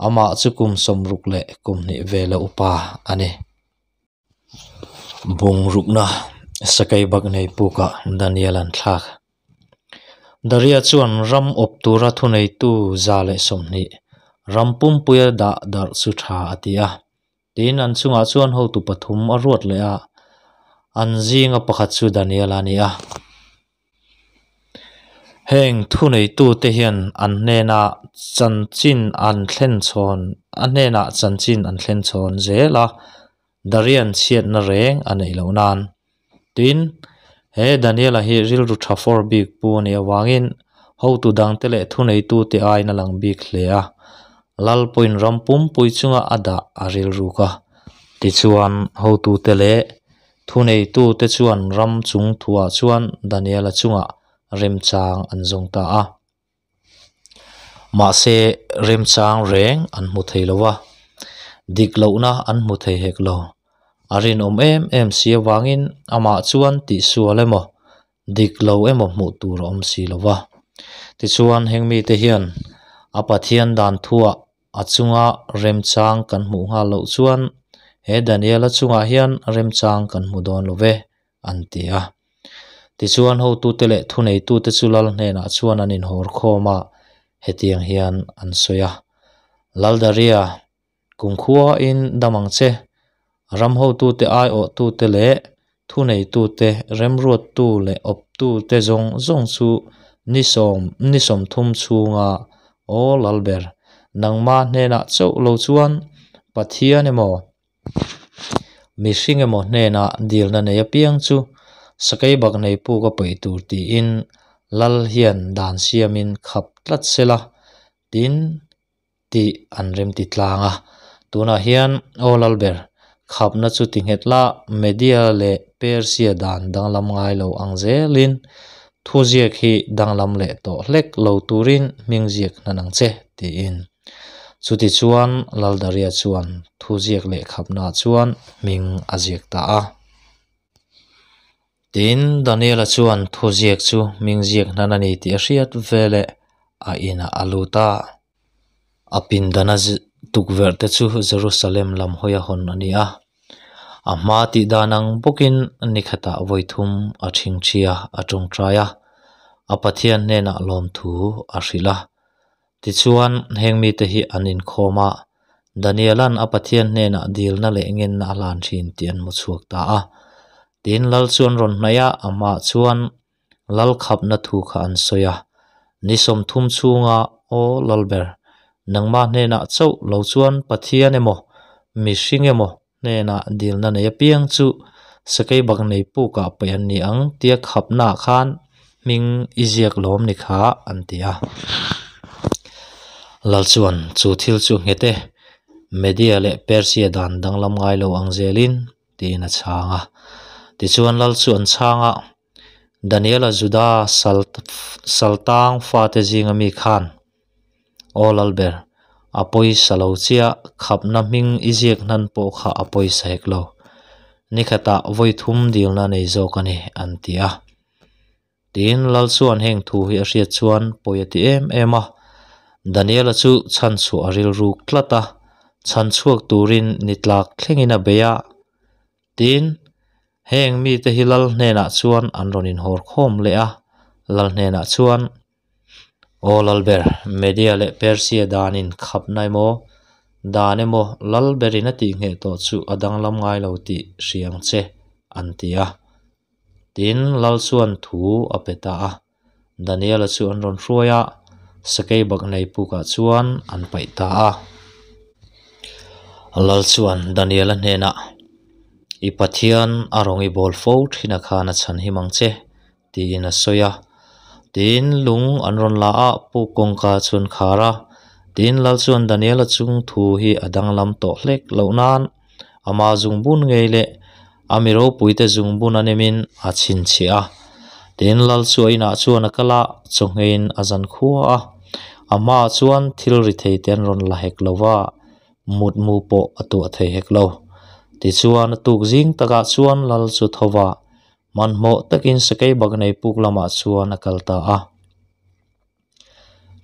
amah chu kum 60 leh kum hnih vela upa a ni. Bungrukna Sakeibaknei pukah Daniel an thlak. Daria chuan ram awp tura thuneitu 120 ram pumpuia dah darh chu tha a ti a. Tin, an chungah chuan hotu pathum a ruat leh a, an zinga pakhat chu Daniel a ni a. Heng thuneitute hian an hnena chanchin an thlen chhawn a hnenah chanchin an thlen chhawn zel a, Darian chhiatna reng a neih loh nan. Tin, he Daniela hi rilru tha fawr bik pu a nih avangin hotu dangte leh thuneitute aiin a lang bik hle a, Lal pawhin ram pumpui chunga a dah a rilruk a. Tichuan, hotute leh thuneitute chuan ram chung thuah chuan Daniela chungah remchang an zawng ta a. Mahse, remchang reng an hmu thei lo va, dik lohna an hmu thei hek lo. A rinawm em em si avangin amah chuan tihsual emaw, dik lo emaw hmuh tur a awm si lo va. Tichuan, heng mite hian a Pathian dan thuah a chunga remchang kan hmuh nghal loh chuan he Daniela chungah hian remchang kan hmu dawn lo ve, an ti a. Tichuan hotute leh thuneitute chu lal hnenah chuan an inhawr khawm a, hetiang hian an sawi a, Laldaria, kumkhuain dam ang che, ram hotute aiawhtute leh thuneitute, remruattu leh awptute zawng zawng chu ni sawm ni 30 chhunga aw lalber, nangmah hnenah chauh lo chuan Pathian emaw, Mihring emaw hnenah dilna nei apiang chu sakeibak nei puk a paih tur tiin Lal hian dan siamin khap tlat sela tin tih an remti tlang a. Tunah hian aw Lalber, khapna chu ti nghet la, Media leh Persia dan danglam ngai lo ang zelin thuziak hi danglam leh tawh hlek lo turin hming ziak hnan ang che tiin. Chutichuan Laldaria chuan thuziak leh khapnaah chuan hming a ziak ta a. Tin, Daniela chuan thuziak chu hming ziak hnan a ni tih a hriat veleh a inah a lut a. A pindana tukverh te chu Jerusalem lam hawi a hawn a ni a. A hma tih dan ang bawkin ni khatah vawi thum a ṭhingṭhi a, a ṭawngṭai a, a Pathian hnenah lawmthu a hrilh a. Tichuan, heng mite hi an inkhawm a, Daniela'n a Pathian hnenah dilna leh ngenna a hlan thin tih an hmu chhuak ta a. Tin, lal chu an rawn hnaih a, amah chuan lal khapna thu kha an sawi a. Ni 30 chhunga, Aw Lalber, nangmah hnenah chauh lo chuan Pathian emaw, mihring emaw hnenah dilna nei apiang chu sakeibak nei pukah paih an ni ang tia khapnaah khan hming i ziak lawm ni kha, an ti a. Lal chuan chu thil chu nghet e, Media leh Persia dan danglam ngai lo ang zelin, tiin a chhang a. Tichuan lal chu an chhang a, Daniela Juda saltang fate zinga mi khan, Aw Lalber, a pawisa lo chiah, khapna hming i ziak hnan pawh kha a pawisa hek lo. Ni khatah vawi thum dilna nei zawk a ni, an ti a. Tiin Lal chuan heng thu hi a hriat chuan pawi a ti em em a. Daniela chu chhanchhuah a rilruk tlat a, chhanchhuak turin ni tlak thlengin a bei a. Tin, heng mite hi Lal hnenah chuan an rawn inhawr khawm leh a, Lal hnenah chuan, Aw Lalber, Media leh Persia danin khapna emaw, dan emaw Lalberin a tihngheh tawh chu a danglam ngai lo tih hria ang che, an ti a. Tin, Lal chuan thu a pe ta a. Daniela chu an rawn hruai a, sakei baknei pukah chuan an paih ta a. Lal chuan Daniela hnenah, I Pathian a rawng i bawl fo thin a khan a chhan him ang che, tiin a sawi a. Tin, lung an rawn la a, puk kawngka chu an khar a. Tin, Lal chuan Daniela chung thu hi a danglam tawh hlek loh nan ama zungbun ngei leh a mi ropuite zungbun a nemin a chhinchhiah a. Tin, Lal chu a inah chuan a kal a, chawhngeiin a zan khua a. A hmaah chuan thil ri thei te an rawn la hek lo va, mutmu pawh a tuah thei hek lo. Tichuan, a tuk zing takah chuan Lal chu tho va, Hmanhmawh takin sakei bak nei puk lamah chuan a kal ta a.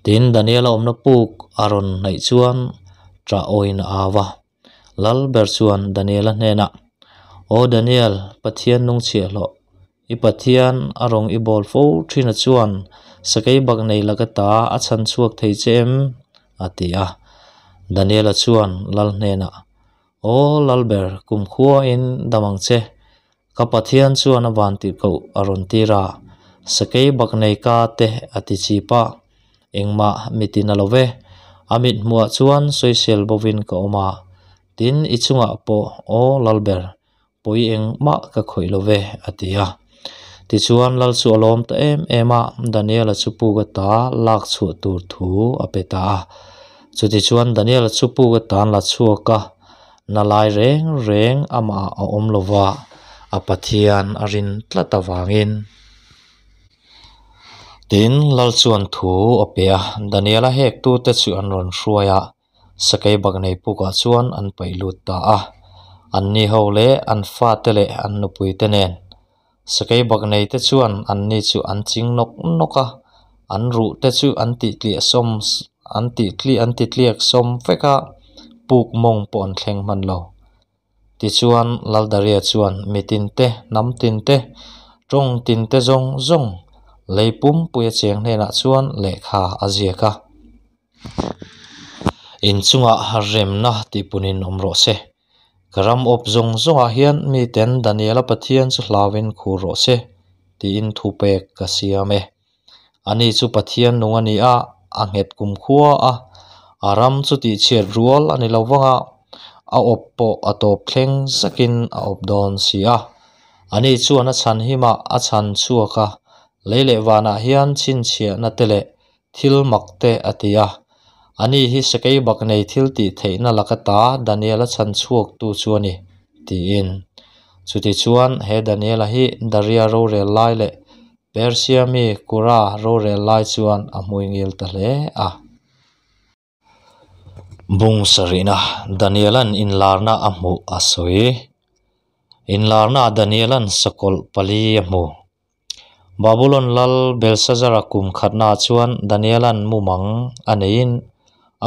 Tin, Daniel-a awmna puk a rawn hnaih chuan ṭah awiin a au a. Lal ber chuan Daniel-a hnenah, Aw Daniel, Pathian nung chhiahhlawh, i Pathian a rawng i bawl fo ṭhina chuan sakei bak nei laka ta a chhan chhuak thei che em? a ti a. Daniel-a chuan Lal hnenah, Aw Lalber, kumkhuain dam ang che. Ka Pathian chuan a van tih koh a rawn tir a, sakei bak nei ka te a ti chip a, engmah mi ti na lo ve. A mit hmuhah chuan sawisel bovin ka awm a, tin i chungah pawh aw Lalber, pawi engmah ka khawih lo ve a ti a. Tichuan Lal chu a lawm ta em em a, Daniela chu puk ata lak chhuah tur thu a pe ta a. Chutichuan Daniela chu puk atan la chhuak a, Na lai reng reng amah a awm lo va, a Pathian a rin tlat avangin. Tin, Lal chuan thu a pe a, Daniela hektute chu an rawn hruai a, sakei baknei pukah chuan an paih lut ta a. Anni ho leh an fate leh an nupuite nen Sakei baknei te chuan anni chu an ching nawk nawk a, an ruh te chu an tih tliah sawm an tih tliah an ti tliak sawm vek a, puk mawng pawh an thleng hman lo. Tichuan Laldaria chuan mi tin te, hnam tin te, tawng tin te zawng zawng lei pumpuia cheng hnenah chuan lehkha a ziak a. Inchungah remna tihpunin awm rawh se. Ka ram awp zawng zawngah hian miten Daniela Pathian chu hlauin khur rawh se, tiin thu pek ka siam e. Ani chu Pathian nung a ni a, a nghet kumkhua a, a ram chu tihchhiat rual a ni lo vang a, a awp pawh a tawp thleng zakin a awp dawn si a. Ani chuan a chhan himah a chhan chhuak a, lei leh vanah hian chhinchhiahna te leh Thil mak te a ti a. Ani hi sakei bak nei thil tih theihna laka ta Daniel-a chhan chhuaktu chu a ni, tiin. Chutichuan, he Daniel-a hi Daria rorel lai leh Persia mi Kura rorel lai chuan a hmuingil ta hle a. Bung sarihna, Daniela'n inlarna a hmuh a sawi. Inlarnaah Daniela'n sakawlh pali a hmu. Babulon lal Belshazzar-a kum khatnaah chuan Daniela'n mumang a neiin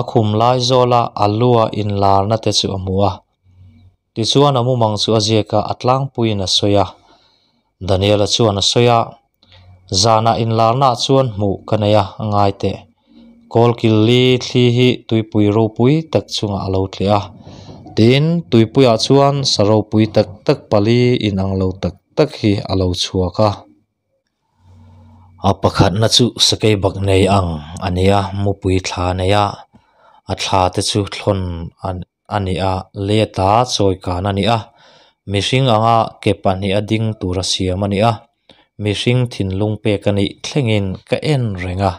a khum lai zawla a lua inlarna te chu a hmu a. Tichuan a mumang chu a ziak a, a tlangpuiin a sawi a. Daniela chuan a sawi a, Zanah inlarnaah chuan hmuh ka nei a, ngai teh. Kawlkil li thli hi tuipui ropui tak chungah a lo tleh a. Tin, tuipuiah chuan sa ropui tak tak pali inang lo tak tak hi a lo chhuak a. A pakhatna chu sakei bak nei ang a ni a, mupui thla nei a, a thla te chu thlawn a ni a, leta chawi kan a ni a, mihring anga ke pahnih a ding tura siam a ni a. mihring thinlung pek a nih thlengin ka en reng a.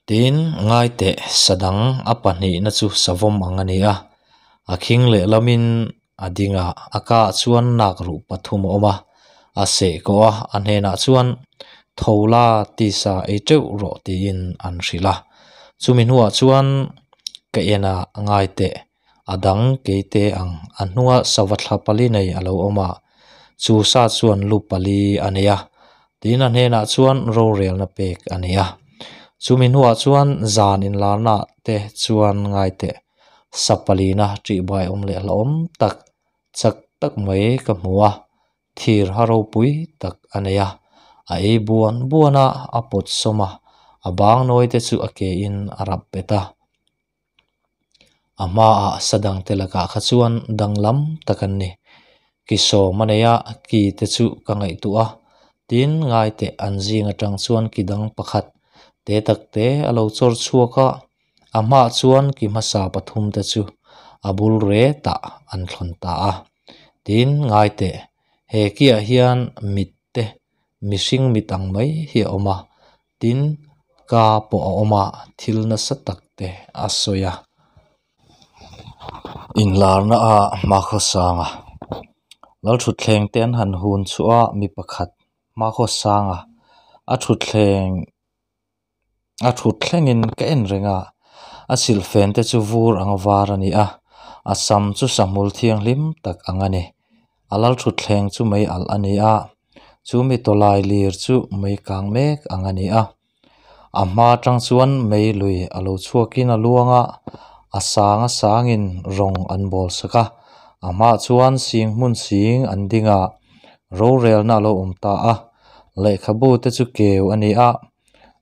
Tin, ngai teh, sa dang a pahnihna chu savawm ang a ni a, a khing lehlamin a ding a, a kaah chuan nak ruh pathum a awm a, a seh kawh a, a hnenah chuan, Tho la, tisa ei teuh rawh tiin an hrilh a. Chumi hnuah chuan ka en a, ngai teh, a dang keite ang a hnunga sava thla pali nei a lo awm a, chu sa chuan lu pali a nei a, tiin a hnenah chuan rorelna pek a ni a. Chumi hnuah chuan zan inlarnaah te chuan ngai teh, sa palina ṭihbai awm leh hlauhawm tak, chak tak mai ka hmu a, thir ha ropui tak a nei a, a ei buan buan a, a pawt sawm a, a bang nawi te chu a ke in a rap bet a. A hmaah sa dangte lakah kha chuan danglam tak an ni. Ki sawm a nei a, ki te chu ka ngaihtuah a, tin ngai teh an zing atang chuan ki dang pakhat te tak te a lo chawr chhuak a, a hmaah chuan ki hmasa pathum te chu a bul retah an thlawn ta a. Tin ngai teh he kiah hian mit te mihring mit ang mai hi a awm a, tin ka pawh a awm a, thil nasa tak te a sawi a. Inlarna a hmakhawsanga Lalthutthleng te an han hun chhuah a, mi pakhat hmakhawsanga a thutthleng a thut thlengin ka en reng a, a silhfen te chu vur anga var a ni a, a sam chu sahmul thianghlim tak ang a ni. A lal thutthleng chu mei alh a ni a, chu mi tawlai lir chu mei kang mek ang a ni a. A hma atang chuan mei lui a lo chhuakin a luang a, a sang a sangin rawng an bawl sak a, a hmaah chuan sing hmun sing an ding a, rorelna a lo awm ta a, lehkhabu te chu keu a ni a.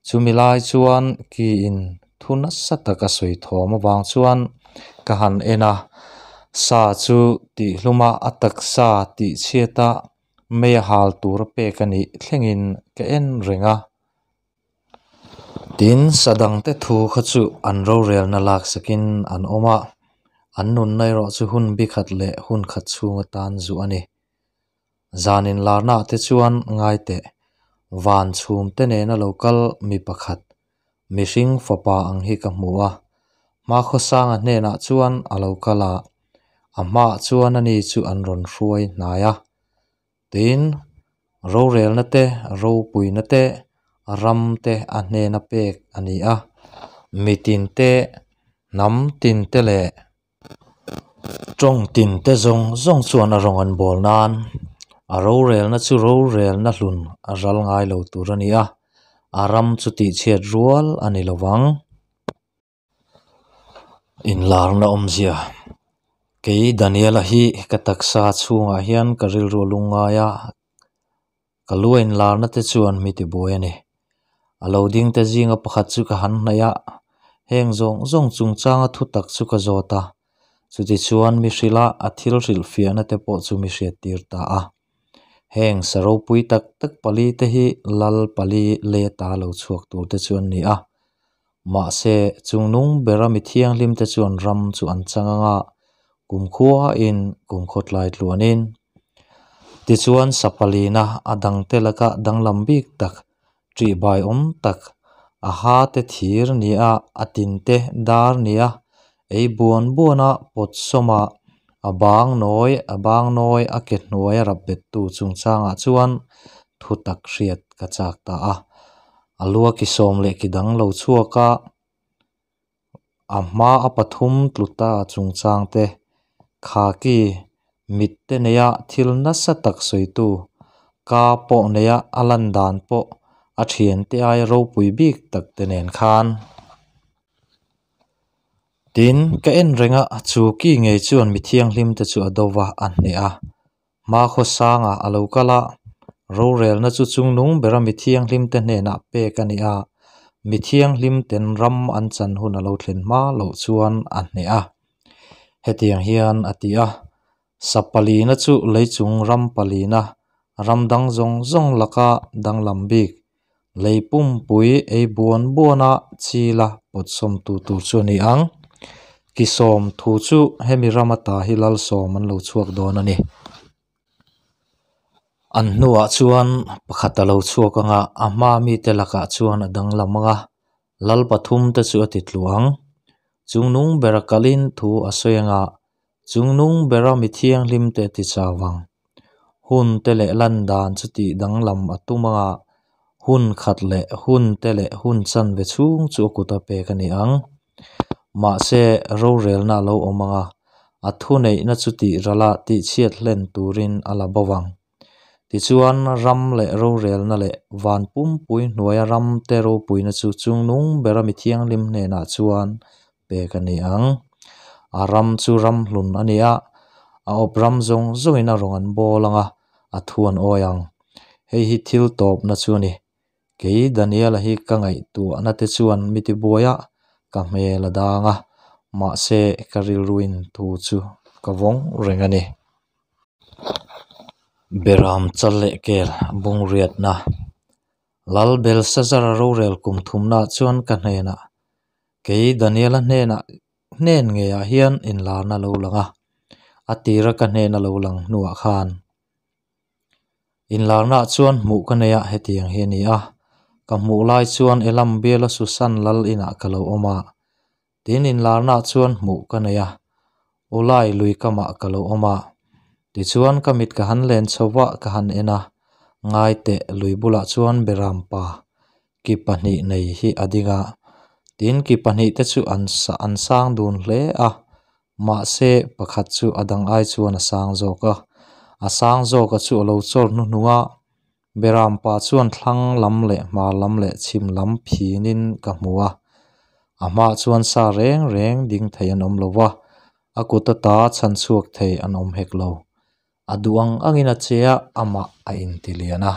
Chumi lai chuan kiin thu nasa taka sawi thawm avang chuan ka han en a, sa chu tihhluma a taksa tihchhiata mei a hal tura pek a nih thlengin ka en reng a. Tin, sa dangte thu kha chu an rorelna laksakin an awm a, an nunna erawh chu hun bikhat leh hun khat chhung atan zuh a ni. Zan inlarnaah te chuan ngai teh, van chhumte nena lo kal mi pakhat, mihring fapa ang hi ka hmu a. Hmakhawsanga hnenah chuan a lo kal a, a hmaah chuan ani chu an rawn hruai hnai a. Tin, rorelna te, ropuina te, ram te a hnena pek a ni a. Mitin te, hnam tin te leh. Tawng tin te zawng zawng chuan a rawng an bawl nan a rorelna chu rorelna hlun a ral ngai lo tur a ni a, a ram chu tihchhiat rual a ni lo vang. Inlarna awmzia, Kei Daniela hi ka taksa chhungah hian ka rilru a lungngai a, Ka lu a inlarna te chuan mi tibuai a ni. A lo ding te zinga pakhat chu ka han hnaih a, heng zawng zawng chungchanga thu tak chu ka zawt a. Chutichuan mi hrilh a, a thil hrilhfiahna te pawh chu mi hriattir ta a. Heng sa ropui tak tak pali te hi lal pali leta lo chhuak tur te chu an ni a. Mahse, chungnung bera mi thianghlim te chuan ram chu an chang ang a, kumkhuain kumkhaw tlai tluanin. Tichuan, Sapalina a dangte laka danglam bik tak, ṭihbai awm tak, a ha te thir nia, a tin te dar nia, ei buan buana pawt sawma a bang nawi a bang nawi a ke hnuaia rap bettu chungchangah chuan thu tak hriat ka chak ta a. A lua ki sawm leh ki dang lo chhuak a, a hma a pathum tlu ta chungchang te, khaki mit te neia thil nasa tak sawitu, ka pawh neia a lan dan pawh a thiante aia ropui bik tak te nen khan. Tin, ka en reng a, chu ki ngei chuan mi thianghlim te chu a do va, a hneh a. Hmakhawsanga a lo kal a, rorelna chu chungnung bera mi thianghlimte hnenah pek a ni a, mi thianghlimten ram an chan hun a lo thlen hma loh chuan a hneh a. Hetiang hian a ti a, Sa palina chu leichung ram palina, ram dang zawng zawng laka danglam bik, lei pumpui ei buan buana chila pawtsawmtu tur chu a ni ang. Ki sawm thu chu hemi ram ata hi lal sawm an lo chhuak dawn a ni. An hnuah chuan pakhat a lo chhuak ang a, a hmaa mite lakah chuan a danglam ang a, lal pathumte chu a titlu ang. Chungnung bera kalin thu a sawi ang a, chungnung bera mi thianghlimte a tichau ang. Hun te leh lan dan chu tih danglam a tum ang a, hun khat leh hun te leh hun chanve chhung chu a kuta pek a ni ang. Mahse, rorelna a lo awm ang a, a thuneihna chu tih rala tihchhiat hlen turin a la bo vang. Tichuan, ram leh rorelna leh van pumpui hnuaia ramte ropuina chu chungnung bera mi thianghlim hnenah chuan pek a ni ang. A ram chu ram hlun a ni a, a awp ram zawng zawngin a rawng an bawl ang a, a thu an awi ang. Hei hi thil tawpna chu a ni. Kei Daniela hi ka ngaihtuahna te chuan mi tibuai a, ka hmel a dang a, mahse ka rilruin thu chu ka vawng reng a ni. Beram chal leh kel bungriatna Lal Belshazzar-a rorel kum thumnaah chuan ka hnenah, Kei Daniela hnenah hnen ngeiah hian inlarna lo lang a, a tira ka hnena lo lang hnuah khan Inlarnaah chuan hmuh ka nei a, hetiang hi a ni a, ka hmuh lai chuan Elam biala Susan lal inah ka lo awm a, tin inlarnaah chuan hmuh ka nei a, Ulai lui kamah ka lo awm a. Tichuan ka mit ka han len chho va, ka han en a, ngaiteh lui bulah chuan Berampa ki pahnih nei hi a ding a, tin ki pahnihte chu an an sang dun hle a, mahse pakhat chu a dang ai chuan a sang zawk a, a sang zawka chu a lo chawr hnuhnung a, Berampa chuan thlang lam leh hmar lam leh chhim lam phinin ka hmu a, a hmaah chuan sa reng reng ding thei an awm lo va, a kut ata chhan chhuak thei an awm hek lo. A duh ang angin a che a, amah a intilian a.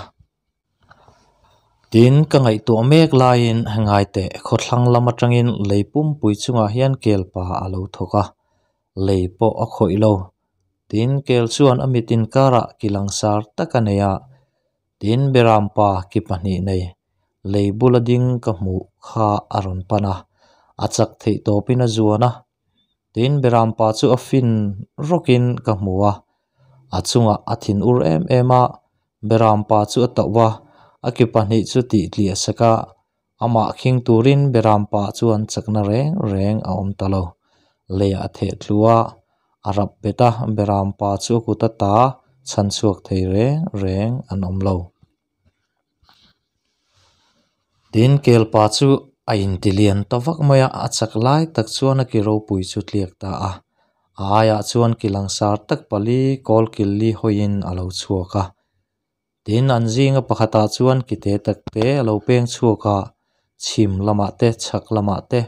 Tin, ka ngaihtuah mek laiin ngaiteh khawthlang lam atangin lei pumpui chungah hian kelpa a lo thawk a, lei pawh a khawih lo. Tin, kel chuan a mit inkarah ki langsar tak a nei a, tin Berampa ki pahnih nei lei bula ding ka hmuh kha a rawn pan a, a chak theih tawpin a zuan a. Tin, Berampa chu a fin rawkin ka hmu a, a chungah a thin ur em em a, Berampa chu a tauh va, a ki pahnih chu tih tliah sak a, amah khing turin Berampa chuan chakna reng reng a awm ta lo. Leiah a theh tlu a, a rap bet a, Berampa chu a kut ata chhan chhuak thei reng reng an awm lo. Tin, kelpa chu a inti lian ta vak mai a, a chak lai tak chuan a ki ropui chu tliak ta a. A aiah chuan ki langsar tak pali kawl kil li hawiin a lo chhuak a. Tin, an zinga pakhatah chuan ki te tak te a lo peng chhuak a, chhim lamah te, chhak lamah te,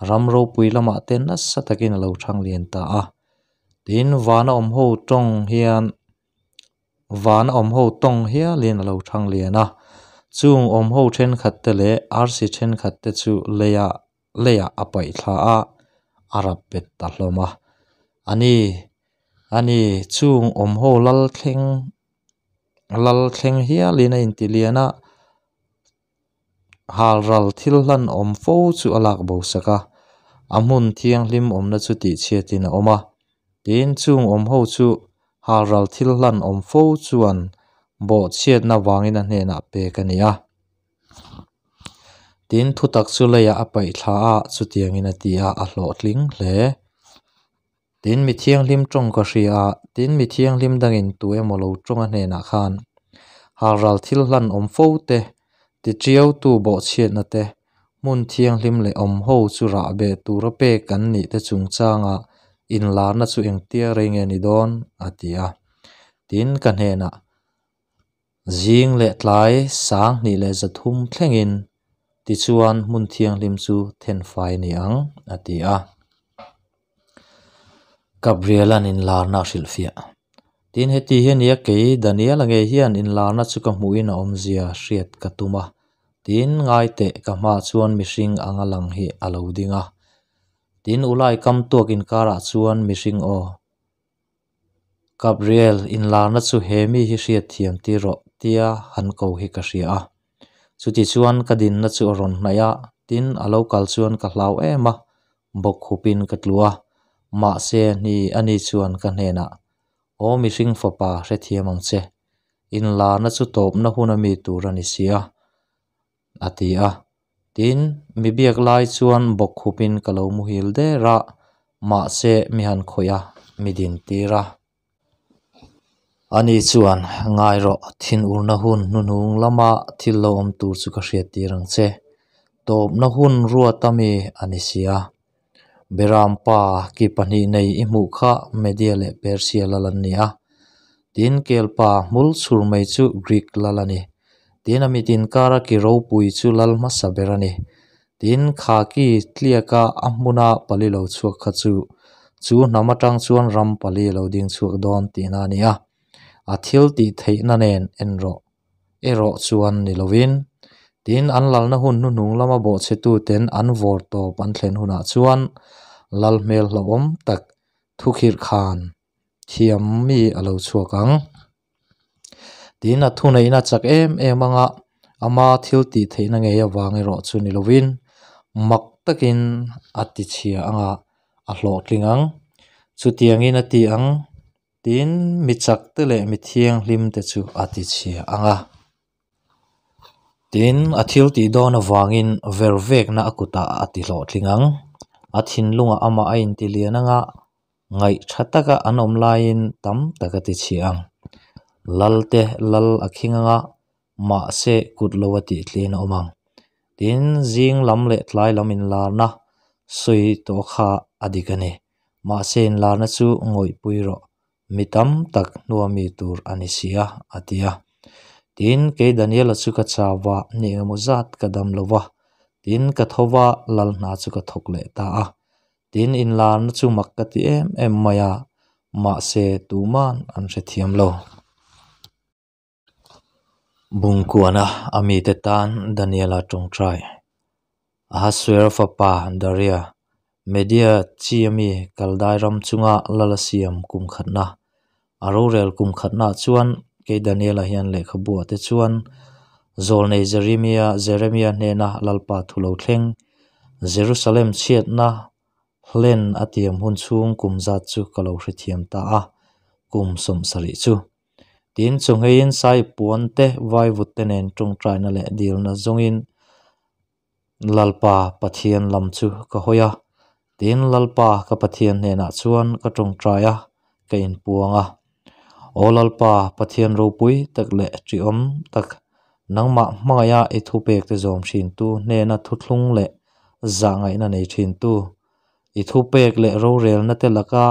ram ropui lamah te nasa takin a lo thang lian ta a. Tin, vana awm ho tawng hian Van a awm ho tawng hialin a lo thang lian a, chung awm ho thenkhat te leh arsi thenkhat te chu leia leiah a paih thla a, a rap bet ta hlawm a. A ni, a ni, chung awm ho lal thleng lal thleng hialin a inti lian a, halral thil hlan awm fo chu a lak bo sak a, a hmun thianghlim awmna chu tihchhiatin a awm a. Tin, chung awm ho chu halral thil hlan awm fo chuan bawhchhiatna vangin a hnenah pek a ni a. Tin, thutak chu leiah a paih thla a, chutiangin a ti a, a hlawhtling hle. Tin, mi thianghlim tawng ka hria a, tin, mi thianghlim dangin tu emaw lo tawng a hnenah khan halral thil hlan awm fo te, tichiautu bawhchhiatna te, hmun thianghlim leh awm ho chu rah beh tura pek an nih te chungchanga inlarna chu engtia rei nge ni dawn? a ti a. Tin, ka hnenah Zing leh tlai sang hnih leh zathum thlengin tichuan hmun thianghlim chu thenfai a ni ang, a ti a. Gabriela'n inlarna a hrilhfiah. Tin, heti hi a nia, kei Daniela ngei hian inlarna chu ka hmuhin a awmzia hriat ka tum a. Tin, ngaiteh ka hmaah chuan mihring anga lang hi a lo ding a. Tin, Ulai kam tuak inkarah chuan mihring aw. Gabriel, inlarna chu he mi hi hriat thiam tir rawh tia han ko hi ka hria a. Chuti chuan ka dinna chu a rawn hnaih a, tin a lo kal chuan ka hlau em a, bawk khupin ka tlu a. Mahse, ni ani chuan ka hnenah, Aw mihring fapa hrethiam ang che. Inlarna chu tawpna hun a mi tur a ni si a, a ti a. Tin, mi biak lai chuan bawkkhupin ka lo muhil der a, mahse mi han khawih a, mi dintir a. Ani chuan, Ngai rawh, thinurna hun hnuhnung lama thil lo awm tur chu ka hriattir ang che. Tawpna hun ruata mi a ni si a. Beram pa ki pahnih nei i hmuh kha Media leh Persia lal an ni a. Tin, kel pa hmul chhur mai chu Greek lal a ni. Tin, a mit inkara ki ropui chu lal hmasa ber a ni. Tin, kha ki tliaka a hmuna pali lo chhuak kha chu, chu hnam atang chuan ram pali a lo ding chhuak dawn tihna a ni a. A thil tih theihna nen en rawh erawh chuan ni lovin, tin, an lalna hun hnuhnung lama bawhchhetuten an vawr tawp an thlen hunah chuan lal hmel hlauhawm tak thukhirh khan thiam mi a lo chhuak ang. Tin, a thuneihna chak em em anga ama thil tih theihna ngei avang erawh chu ni lovin, mak takin a tichhia anga a hlawhtling ang. Chutiangin a ti ang. Tin, mi chakte leh mi thianghlimte chu a tichhia ang a. Tin, a thil tih dawn avangin vervekna a kutah a tihlawhtling ang. A thinlungah amah a intilian ang a, ngaih tha taka an awm laiin tam tak a tichhia ang. Lalte lal a khing ang a, mahse kut lo a tihtlin a awm ang. Tin, zing lam leh tlai lam inlarna sawi tawh kha a dik a ni. Mahse inlarna chu ngawihpui rawh, mi tam tak hnua mi tur a ni si a, a ti a. Tin, kei Daniela chu ka chau va, ni engemaw zat ka dam lo va. Tin, ka tho va, lal hna chu ka thawk leh ta a. Tin, inlarna chu mak ka ti em em mai a, mahse tuman an hrethiam lo. Bungkuana a mite tan Daniela tawngtai. Ahasuera fapa Daria, Media chi ami Kaldai ram chunga lal a siam kum khatna, a rorel kum khatnaah chuan kei Daniela hian lehkhabuah te chuan Zawlnei Jeremia Jeremia hnena Lalpa thu lo thleng, Jerusalem chhiatna hlen a tiam hun chhung kum zat chu ka lo hrethiam ta a, kum sawmsarih chu. Tin, chawhngeiin sai puan te, vaivut te nen tawngtaina leh dilna zawngin Lalpa Pathian lam chu ka hawi a. Tin, Lalpa ka Pathian hnenah chuan ka tawngtai a, ka inpuang a. Aw Lalpa, Pathian ropui tak leh ṭihawm tak, nangmah hmangaiha i thupek te zawm ṭhintu hnena thuthlung leh zahngaihna nei ṭhintu, i thupek leh rorelna te laka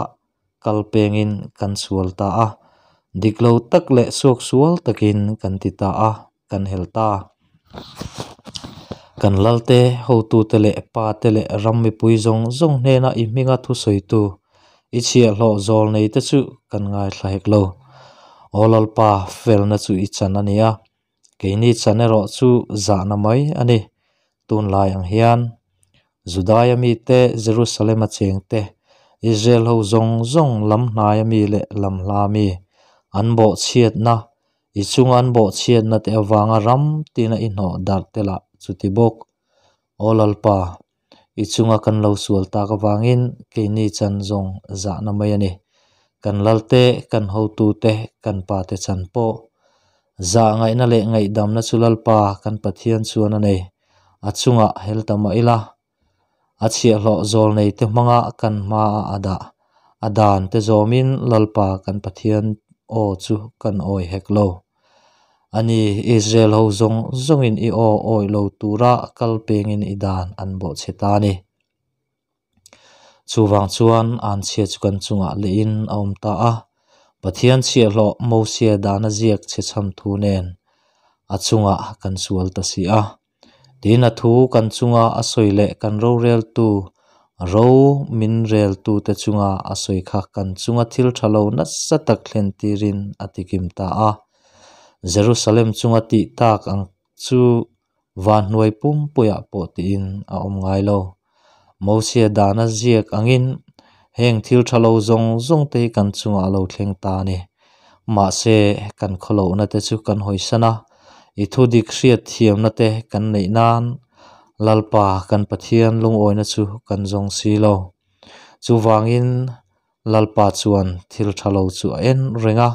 kal pengin kan sual ta a, dik lo tak leh suak sual takin kan ti ta a, kan hel ta. Kan lalte, hotute leh pate leh ram mipui zawng zawng hnena i hminga thusawitu, i chhiahhlawh zawl neite chu kan ngaithla hek lo. Aw Lalpa, felna chu i chan a ni a, keini chan erawh chu zahna mai a ni. Tunlai ang hian Judaia mite, Jerusalem-a chengte, Israel ho zawng zawng lam hnaia mi leh lam hla mi, an bawhchhiatna, i chunga an bawhchhiatna te avanga ram tina i hnawh darh te lah chuti bawk. Aw Lalpa, i chunga kan lo sual tak avangin keini chan zawng zahna mai a ni. Kan lalte, kan hotute, kan pate chan pawh zah ngaihna leh ngaihdamna chu Lalpa kan Pathian chuan a nei. A chungah hel ta mah ila, a chhiahhlawh zawl neite hmanga kan hmaah a dah. A dan te zawmin Lalpa kan Pathian aw chu kan awi hek lo. A ni, Israel ho zawng zawngin i aw awih lo tura kal pengin i dan an bawhchhe ta a ni. Chuvang chuan anchhia chu kan chungah lehin a awm ta a, Pathian chhiahhlawh Mosia dana ziak chhe chham thu nen a chungah kan sual ta si a. Tin, a thu kan chunga a sawi leh kan roreltu ro min reltute chunga a sawi kha kan chunga thil tha lo nasa tak thlen tirin a tikim ta a. Jerusalem chunga tih tak ang chu Van hnuai pumpuiah pawh tiin a awm ngai lo. Mosia dana ziak angin heng thil tha lo zawng zawng te hi kan chungah a lo thleng ta a ni. Mahse, kan khawlohna te chu kan hawisan a, i thu dik hriat thiamna te kan neih nan Lalpa kan Pathian lungawina chu kan zawng si lo. Chuvangin Lalpa chuan thil tha lo chu a en reng a.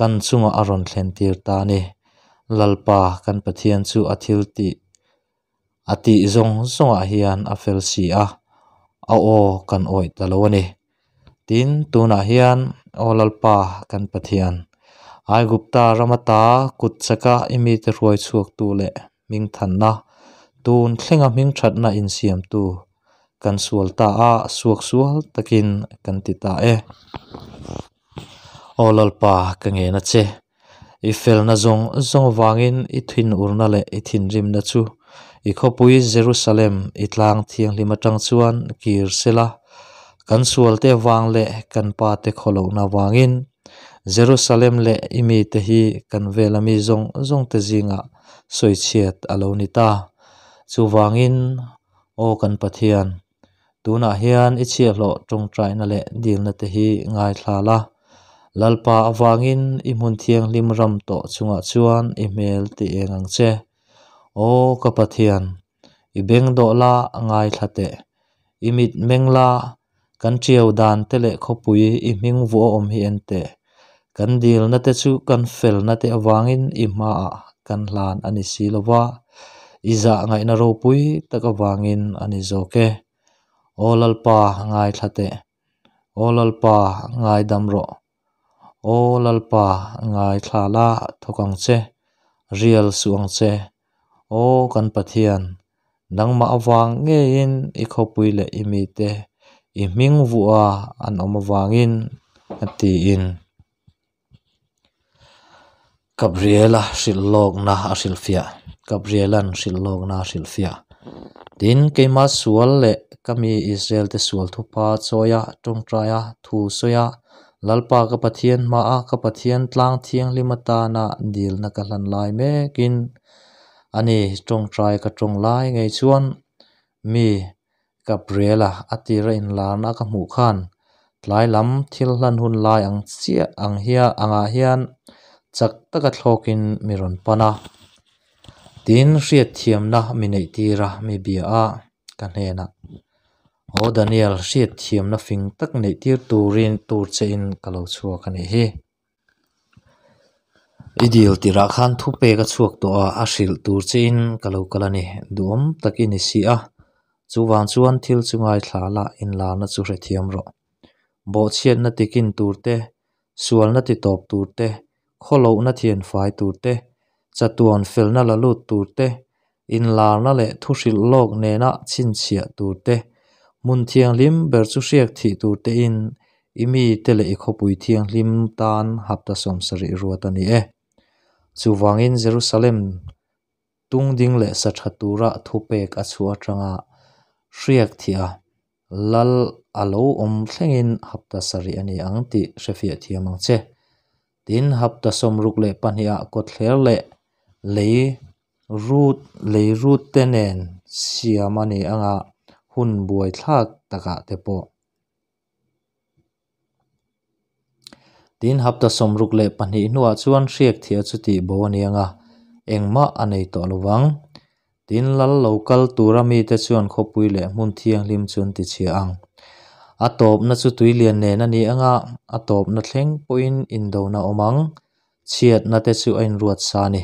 kan chungah a rawn thlentir ta a ni. Lalpa kan Pathian chu a thiltih a tih zawng zawngah hian a fel si a, a aw kan awih ta lo a ni. Tin, tunah hian, Aw Lalpa kan Pathian, Aigupta ram ata kut chaka i mite hruai chhuaktu leh hmingthanna, tun thlenga hmingthatna insiamtu kan sual ta a, suaksual takin kan ti ta e. Aw Lalpa, ka ngen a che. I felna zawng zawng avangin i thinurna leh i thinrimna chu i khawpui Jerusalem i tlang thianghlim atang chuan kir sela, kan sualte avang leh kan pate khawlohna avangin Jerusalem leh i mite hi kan vela mi zawng zawngte zingah sawichhiat a lo ni ta. Chuvangin, Aw kan Pathian, tunah hian i chhiahhlawh tawngtaina leh dilna te hi ngaithla la, Lalpa avangin i hmun thianghlim ram tawh chungah chuan i hmel ti eng ang che. Aw ka Pathian, i beng dawh la ngaithla teh, i mit meng la, kan tiau dan te leh khawpui i hming vuah awm hi en teh. Kan dilna te chu kan felna te avangin i hmaah kan hlan a ni si lo va, i zah ngaihna ropui tak avangin a ni zawk e. Aw Lalpa, ngaithla teh. Aw Lalpa, ngaidam rawh. Aw Lalpa, ngaithla la thawk ang che, rial suh ang che. Aw kan Pathian, nangmah avang ngeiin i khawpui leh i mite i hming vuah an awm avangin, a tiin. Gabriela hrilhlawkna a hrilhfiah Gabrielan hrilhlawkna a hrilhfiah Tin, keima sual leh ka mi Israel-te sual thupa chawia tawngtaia thu sawia Lalpa ka Pathian hmaa ka Pathian tlang thianghlim atana dilna ka hlan lai mekin a ni tawngtai ka tawng lai ngei chuan mi Gabriela a tira inlarna ka hmuh khan tlai lam thil hlan hun lai ang chiah ang hian angah hian chak taka thlawkin mi rawn pan a. Tin, hriatthiamna mi neihtir a, mi bia a, ka hnenah, Aw Daniel, hriatthiamna fing tak neihtir turin tur chein ka lo chhuak a nih hi. I dil tirah khan thupek a chhuak tawh a, a hrilh tur chein ka lo kal a ni. Duhawm tak i ni si a, chuvang chuan thil chu ngaithla la, inlarna chu hrethiam rawh. Bawhchhiatna tikin tur te, sualna titawp tur te, khawlohna thianfai tur te, chatuan felna la lut tur te, inlarna leh thuhrilh lawk nena chhinchhiah tur te, hmun thianghlim ber chu hriak thih tur tein i mite leh i khawpui thianghlim tan hapta 70 ruat a ni e. Chuvangin Jerusalem tungding leh sa tha tura thupek a chhuah atanga hriak thih a, Lal a lo awm thlengin hapta sarih a ni ang tih hrefiah thiam ang che. Tin, hapta 62 ah kawtthler leh lei rut lei rut te nen siam a ni anga hun buaithlak takah te pawh. Tin, hapta 62 hnuah chuan hriak thih a chu tih bo a ni anga engmah a nei tawh lovang. Tin, lal lo kal tura mite chuan khawpui leh hmun thianghlim chu an tichhia ang. A tawpna chu tuilian nen a ni anga, a tawpna thleng pawhin indona a awm ang. Chhiatna te chu a inruat sa a ni.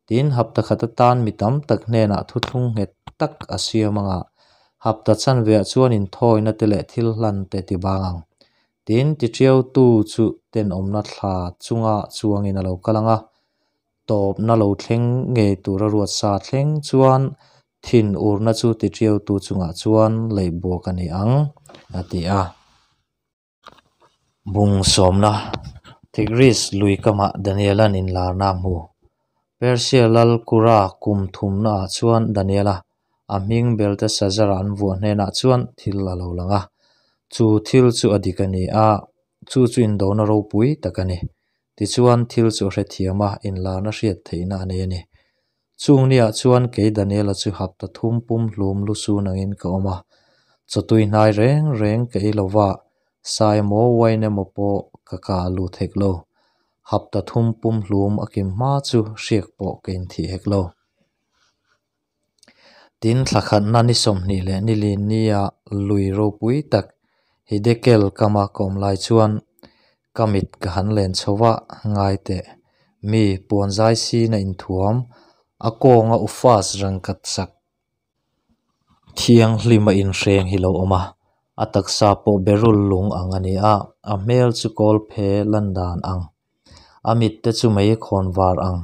Tin, hapta khat atan mi tam tak hnenah thuthlung nghet tak a siam anga, hapta chanveah chuan inthawina te leh thil hlan te ti bang ang. Tin, tiṭiautu chu tenawmna thla chunga chuangin a lo kal ang a, Tawpna lo thleng ngei tura ruat sa thleng chuan thinurna chu tiṭiautu chungah chuan leih buak a ni ang, a ti a. Bung sawmna, Tigris lui kamah Daniela'n inlarna a hmu. Persia lal Kura kum thumnaah chuan Daniela, a hming Belteshazzar-a an vuah hnenah chuan thil a lo lang a. Chu thil chu a dik a ni a, chu chu indona ropui tak a ni. Tichuan, thil chu a hrethiam a, inlarna hriat theihna a nei a ni. Chung niah chuan kei Daniela chu hapta thum pum hlum lu sun angin ka awm a, chawtui hnai reng reng ka ei lova, sa emaw wine emaw pawh ka ka lut hek lo. Hapta thum pum hlum a kim hma chu hriak pawh ka inthih hek lo. Tin, thla khatna ni 20 leh ni lin nia lui ropui tak Hidekel kama ka awm lai chuan, Ka mit ka han len chho va, ngai teh, mi puanzai sina inthuam, a kawnga Ufaz rangkachak thianghlima inhreng hi lo awm a, a taksa pawh berul lung ang a ni a, a hmel chu kawlphe lan dan ang, a mit te chu mei khawnvar ang,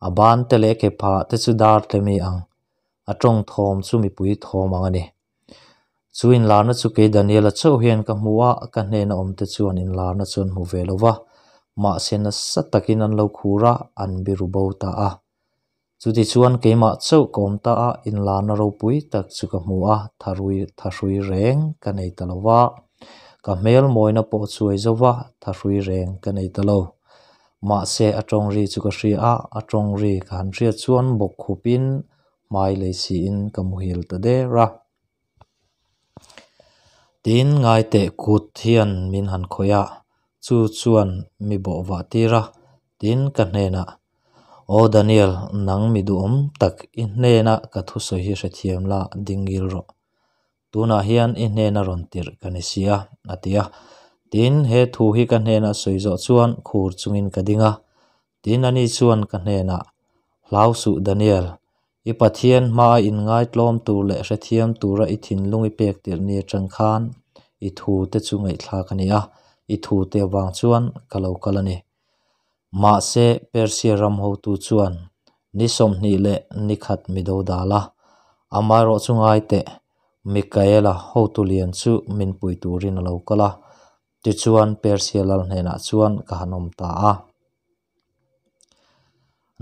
a ban te leh kephah te chu dar tle mi ang, a tawng thawm chu mipui thawm ang a ni. Chu inlarna chu kei Daniela chauh hian ka hmu a, ka hnena awmte chuan inlarna chu an hmu ve lo va, mahse nasa takin an lo khur a, an biru bo ta a. Chutichuan keimah chauh ka awm ta a, inlarna ropui tak chu ka hmu a, tharui thahrui reng ka nei ta lo va, ka hmel mawina pawh a chuai zo va, thahrui reng ka nei ta lo. Mahse a tawng ri chu ka hria a, a tawng ri ka han hriat chuan bawkkhupin hmai lei siin ka muhil ta der a. Tin, ngaiteh kut hian min han khawih a, chu chuan mi bawh vah tir a. Tin, ka hnenah, Aw Daniel, nang mi duhawm tak, i hnena ka thusawi hi hrethiam la, dingil rawh. Tunah hian i hnena rawn tirh ka ni si a, a ti a. Tin, he thu hi ka hnena sawi zawh chuan khur chungin ka ding a. Tin, ani chuan ka hnenah, Hlau suh Daniel, i Pathian hmaa inngaitlawm tur leh hrethiam tura i thinlung i pek tirh ni atang khan i thute chu ngaihthlak a ni a, i thute avang chuan ka lo kal a ni. Mahse, Persia ram hotu chuan ni 20 leh ni khat mi do dal a, amaherawh chu ngai teh, Mikaela hotu lian chu min pui turin a lo kal a, tichuan Persia lal hnenah chuan ka han awm ta a.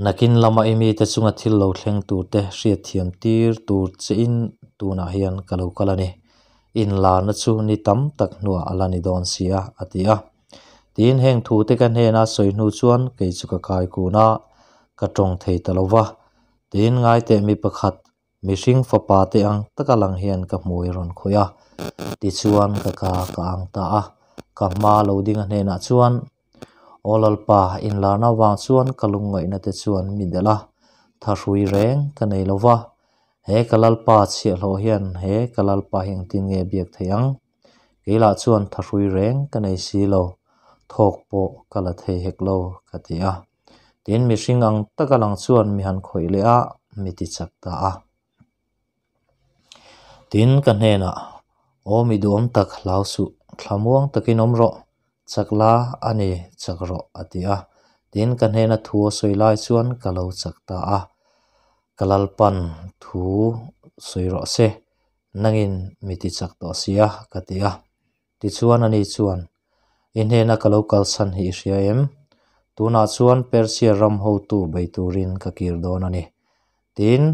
Nakin lama i mite chunga thil lo thleng turte hriatthiam tir tur chein tunah hian ka lo kal a ni. Inlarna chu ni tam tak hnuah a la ni dawn si a, a ti a. Tiin heng thute ka hnena sawi hnu chuan kei chu ka kai kun a, ka tawng thei ta lo va. Tiin ngaiteh mi pakhat Mihring fapa te ang taka lang hian ka hmui a rawn khawih a, tichuan ka ka ka ang ta a. Ka hma lo ding a hnenah chuan, Aw Lalpa, inlarna avang chuan ka lungngaihna te chuan mi delh a, thahrui reng ka nei lo va. He ka Lalpa chhiahhlawh hian he ka Lalpa hi engtin nge biak theih ang? Kei lah chuan thahrui reng ka nei si lo, thawk pawh ka la thei hek lo, ka ti a. Tin, mihring ang taka lang chuan mi han khawih leh a, mi ti chak ta a. Tin, ka hnenah, Aw mi duhawm tak, hlau suh, thlamuang takin awm rawh, chak la a ni, chak rawh, a ti a. Tin, ka hnena thu a sawi lai chuan ka lo chak ta a. Ka Lalpan thu sawi rawh se, nangin mi ti chak tawh si a, ka ti a. Tichuan ani chuan, I hnena ka lo kalsan hi i hria em? Tunah chuan Persia ram hotu bei turin ka kir dawn a ni. Tiin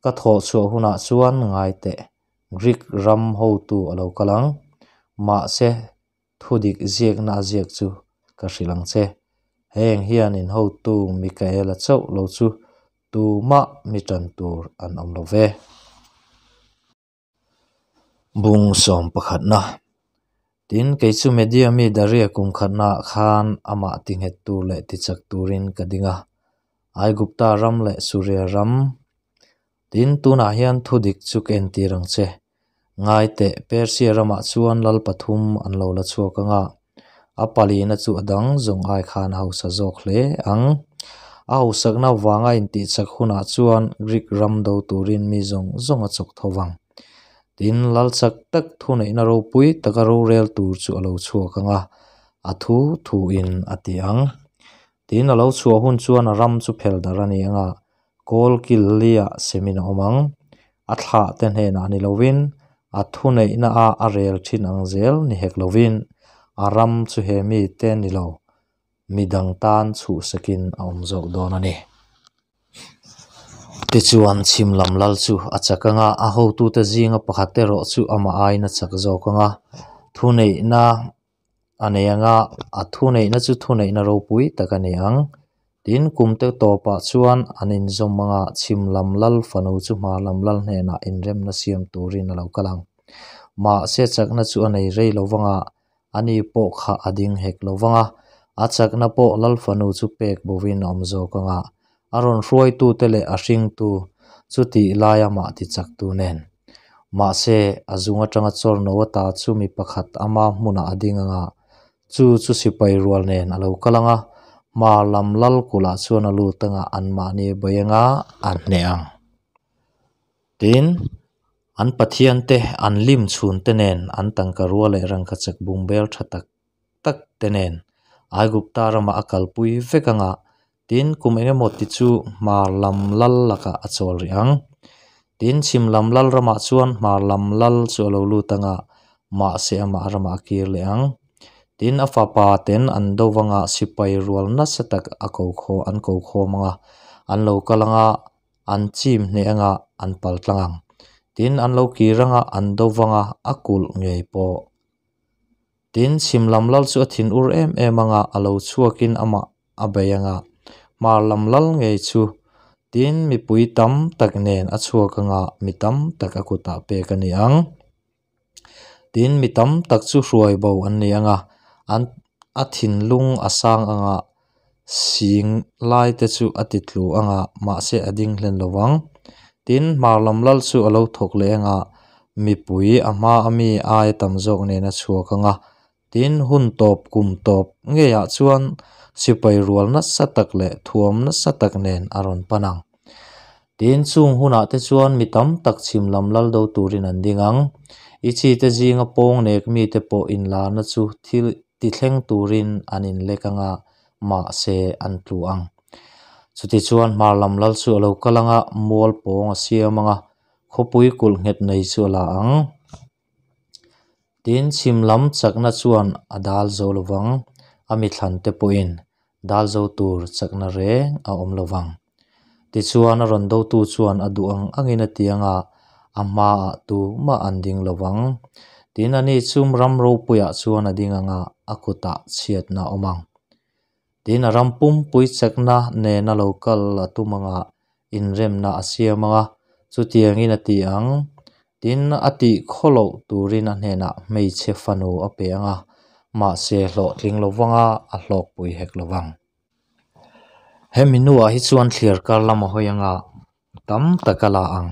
ka thawh chhuah hunah chuan ngai teh, Greek ram hotu a lo kal ang. Mahse, thudik ziakna a ziak chu ka hrilh ang che. Heng hian in hotu Mikaela chauh lo chu tumah mi tan tur an awm lo ve. Bung sawm pakhatna. Tin, kei chu Media mi Daria kum khatnaah khan amah tinghet tur leh tichak turin ka ding a, Aigupta ram leh Suria ram. Tin, tunah hian thudik chu ka entir ang che. Ngai teh, Persia ramah chuan lal pathum an lo la chhuak ang a, a palina chu a dang zawng ai khan a hausa zawk hle ang. A hausakna vanga intihchak hunah chuan Greek ram do turin mi zawng zawng a chawk tho vang. Tin, lal chak tak thuneihna ropui taka rorel tur chu a lo chhuak ang a, a thu thuin a ti ang. Tin, a lo chhuah hun chuan a ram chu phel darh a ni ang a, kawl kil liah semin a awm ang. A thlah te hnenah ni lovin, a thuneihna a a rel thin ang zel ni hek lovin, a ram chu he mite ni lo, mi dang tan chhuhsakin a awm zawk dawn a ni. Tichuan, chhim lam lal chu a chak ang a, a hotute zinga pakhat erawh chu amah aiin a chak zawk ang a, thuneihna a nei ang a, a thuneihna chu thuneihna ropui tak a ni ang. Tin, kum te tawpah chuan an inzawm ang a, chhim lam lal fanu chu hmar lam lal hnenah inremna siam turin a lo kal ang. Mahse, chakna chu a nei rei lo vang a, ani pawh kha a ding hek lo vang a, a chakna pawh lal fanu chu pek bovin a awm zawk ang a, a rawn hruaitute leh a hringtu chu tih laia mah tichaktu nen. Mahse, a zung atanga chawrno ata chu mi pakhat ama hmunah a ding ang a, Chu chu sipai rual nen a lo kal ang a, hmar lam lal kulhah chuan a lut ang a, anmahni a bei ang a, a hneh ang. Tin, an pathiante, an lim chhunte nen, an tangka rua leh rangkachak bungbel tha tak tak te nen Aigupta ramah a kalpui vek ang a, tin, kum engemaw ti chu hmar lam lal lakah a chawl rih ang. Tin, chhim lam lal ramah chuan hmar lam lal chu a lo lut ang a, mahse amah ramah a kir leh ang. Tin, a fapa ten an do vang a, sipai rual nasa tak a ko khaw an ko khawm ang a, an lo kal ang a, an chim hneh ang a, an pal tlang ang. Tin, an lo kir ang a, an do vang a, a kulh ngei pawh. Tin, chhim lam lal chu a thin ur em em ang a, a lo chhuakin amah a bei ang a, hmar lam lal ngei chu. Tin, mipui tam tak nen a chhuak ang a, mi tam tak a kutah pek a ni ang. Tin, mi tam tak chu hruai bo an ni ang a, an a thinlung a sang ang a, sing lai te chu a ti tlu ang a, mahse a ding hlen lo vang. Tin, hmar lam lal chu a lo thawk leh ang a, mipui a hma a mi aia tam zawk nen a chhuak ang a. Tin, hun tawp kum tawp ngeiah chuan sipai rual nasa tak leh thuam nasa tak nen a rawn pan ang. Tin, chung hunah te chuan mi tam tak chhim lam lal do turin an ding ang. I chite zinga pawng nek mite pawh inlarna chu thil ti thleng turin an inlek ang a, mahse an tlu ang. Chutichuan hmar lam lal chu a lo kal ang a, mual pawng a siam ang a, khawpui kulh nghet nei chu a la ang. Tin, chhim lam chakna chuan a dal zo lo vang, a mithlante pawhin dal zo tur chakna reng a awm lo vang. Tichuan a rawn dotu chuan a duh ang angin a ti ang a, a hmaah tumah an ding lo vang. Tin, ani chu ram ropuiah chuan a ding ang a, a kutah chhiatna a awm ang. Tin, a ram pumpui chakna nena lo kal a tum ang a, inremna a siam ang a, chutiangin a ti ang. Tin, a tih khaw loh turin a hnenah hmeichhe fanu a pe ang a, mahse hlawhtling lo vang a, a hlawkpui hek lo vang. Hemi hnuah hi chuan thliar kar lam a hawi ang a, tam tak a la ang.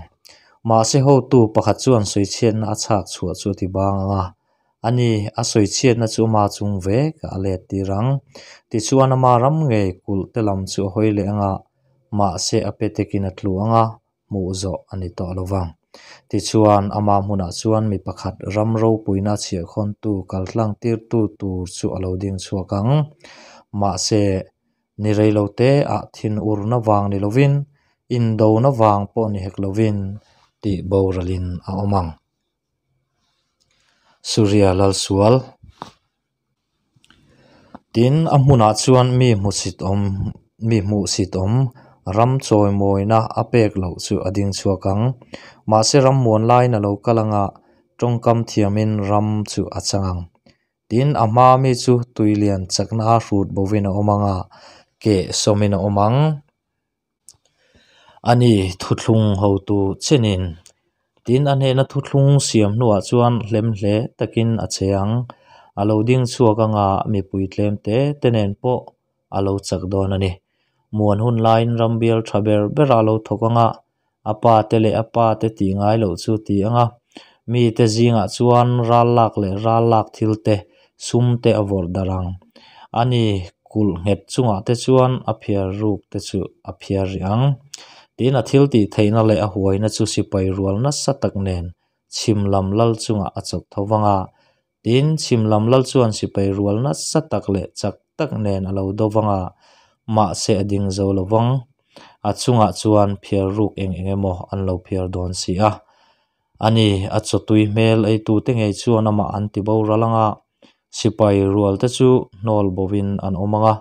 Mahse hotu pakhat chuan sawichhiatna a chhak chhuah chu a ti bang ang a, ani a sawichhiatna chu ama chung vek a let tir ang. Tichuan ama ram ngei kulh te lam chu a hawi leh ang a, mahse a pe tekin a tlu ang a, hmuh zawh a ni tawh lo vang. Tichuan, ama hmunah chuan mi pakhat ram ropuina chhiahkhawntu kaltlang tirtu tur chu a lo ding chhuak ang. Mahse, ni rei lo te ah thinurna vang ni lovin, indona vang pawh ni hek lovin tih boralin a awm ang. Suria Lalsual. Tin, a hmunah chuan mi hmusit awm, mi hmuhsit awm, ram chawimawina a pek loh chu a ding chhuak ang. Mahse ram muan laiin a lo kal ang a, tawngkam thiamin ram chu a chang ang. Tin, a hma mi chu tuilian chakna a hrut bovin a awm ang a, keh sawmin a awm ang. A ni, thuthlung hotu chenin. Tin, a hnehna thuthlung siam hnuah chuan hlem hle takin a che ang. A lo ding chhuak anga mipui tlem te te nen pawh a lo chak dawn a ni. Muan hun laiin ram bial tha ber berah a lo thawk anga, a pa te leh a pa te tih ngai loh chu ti anga, mite zingah chuan ral lak leh ral lak thil te, sum te a vawrh darh ang. A ni, kulh nghet chungah te chuan a phiar ruk te chu a phiar rih ang. Tin, a thil tih theihna leh a huaina chu sipai rual nasa tak nen chhim lam lal chungah a chawk tho vang a. Tin, chhim lam lal chuan sipai rual nasa tak leh chak tak nen a lo do vang a, mahse a ding zo lo vang. A chungah chuan phiar ruk eng eng emaw an lo phiar dawn si a. A ni, a chawtui hmel eitute ngei chuan amah an ti boral ang a, sipai rualte chu hnawl bovin an awm ang a,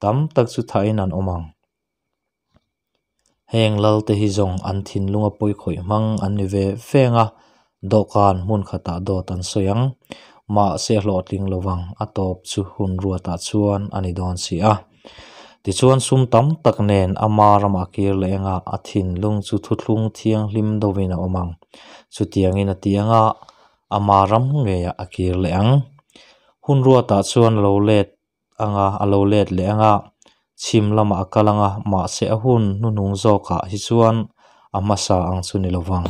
tam tak chu thahin an awm ang. Heng lalte hi zawng an thinlunga pawikhawih hmang an ni ve feng a, dawhkan hmun khatah dawt an sawi ang. Mahse a hlawhtling lovang, a tawp chu hun ruatah chuan a ni dawn si a. Tichuan sum tam tak nen ama ramah kir leh anga a thinlung chu thuthlung thianghlim deuhin a awm ang. Chutiangin a ti anga ama ram ngeiah a kir leh ang. Hun ruatah chuan a lo let anga a lo let leh anga chhim lamah a kal anga mahse a hun hnuhnung zawkah hi chuan a hmasa ang chu ni lovang.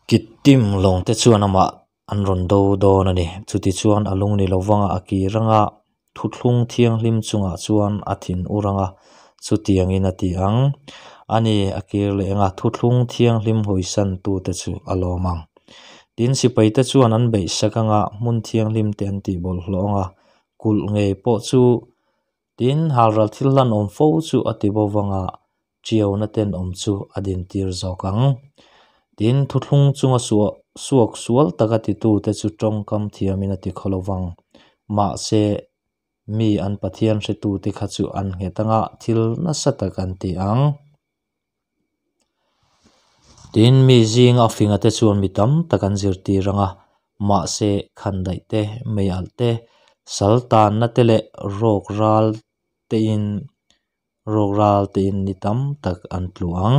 Kittim lawngte chuan amah. An rawn do dawn a ni. Chutichuan a lung ni lovanga a kir anga thuthlung thianghlim chungah chuan a thin ur anga chutiangin a ti ang. A ni, a kir leh anga thuthlung thianghlim hawisan tute chu a lawm ang. Tin, sipaite chuan an beih sak anga hmun thianghlim te an tih bawlhhlawh anga kulh ngei pawh chu Tin, halral thil hlan awm fo chu a ti bo vanga ṭiauna tenawm chu a dintir zawk ang. Tin, thuthlung chunga suak sual taka titute chu ṭawngkam thiamin a ti khaw lo vang. Mahse, mi an Pathian hretute kha chu an nghet anga thil nasa tak an ti ang. Tin, mi zinga a fingate chuan mi tam tak an zirtir ang a, mahse, khandaih te, mei alh te, sal tanna te leh rawk ral tein rawk ral tein ni tam tak an tlu ang.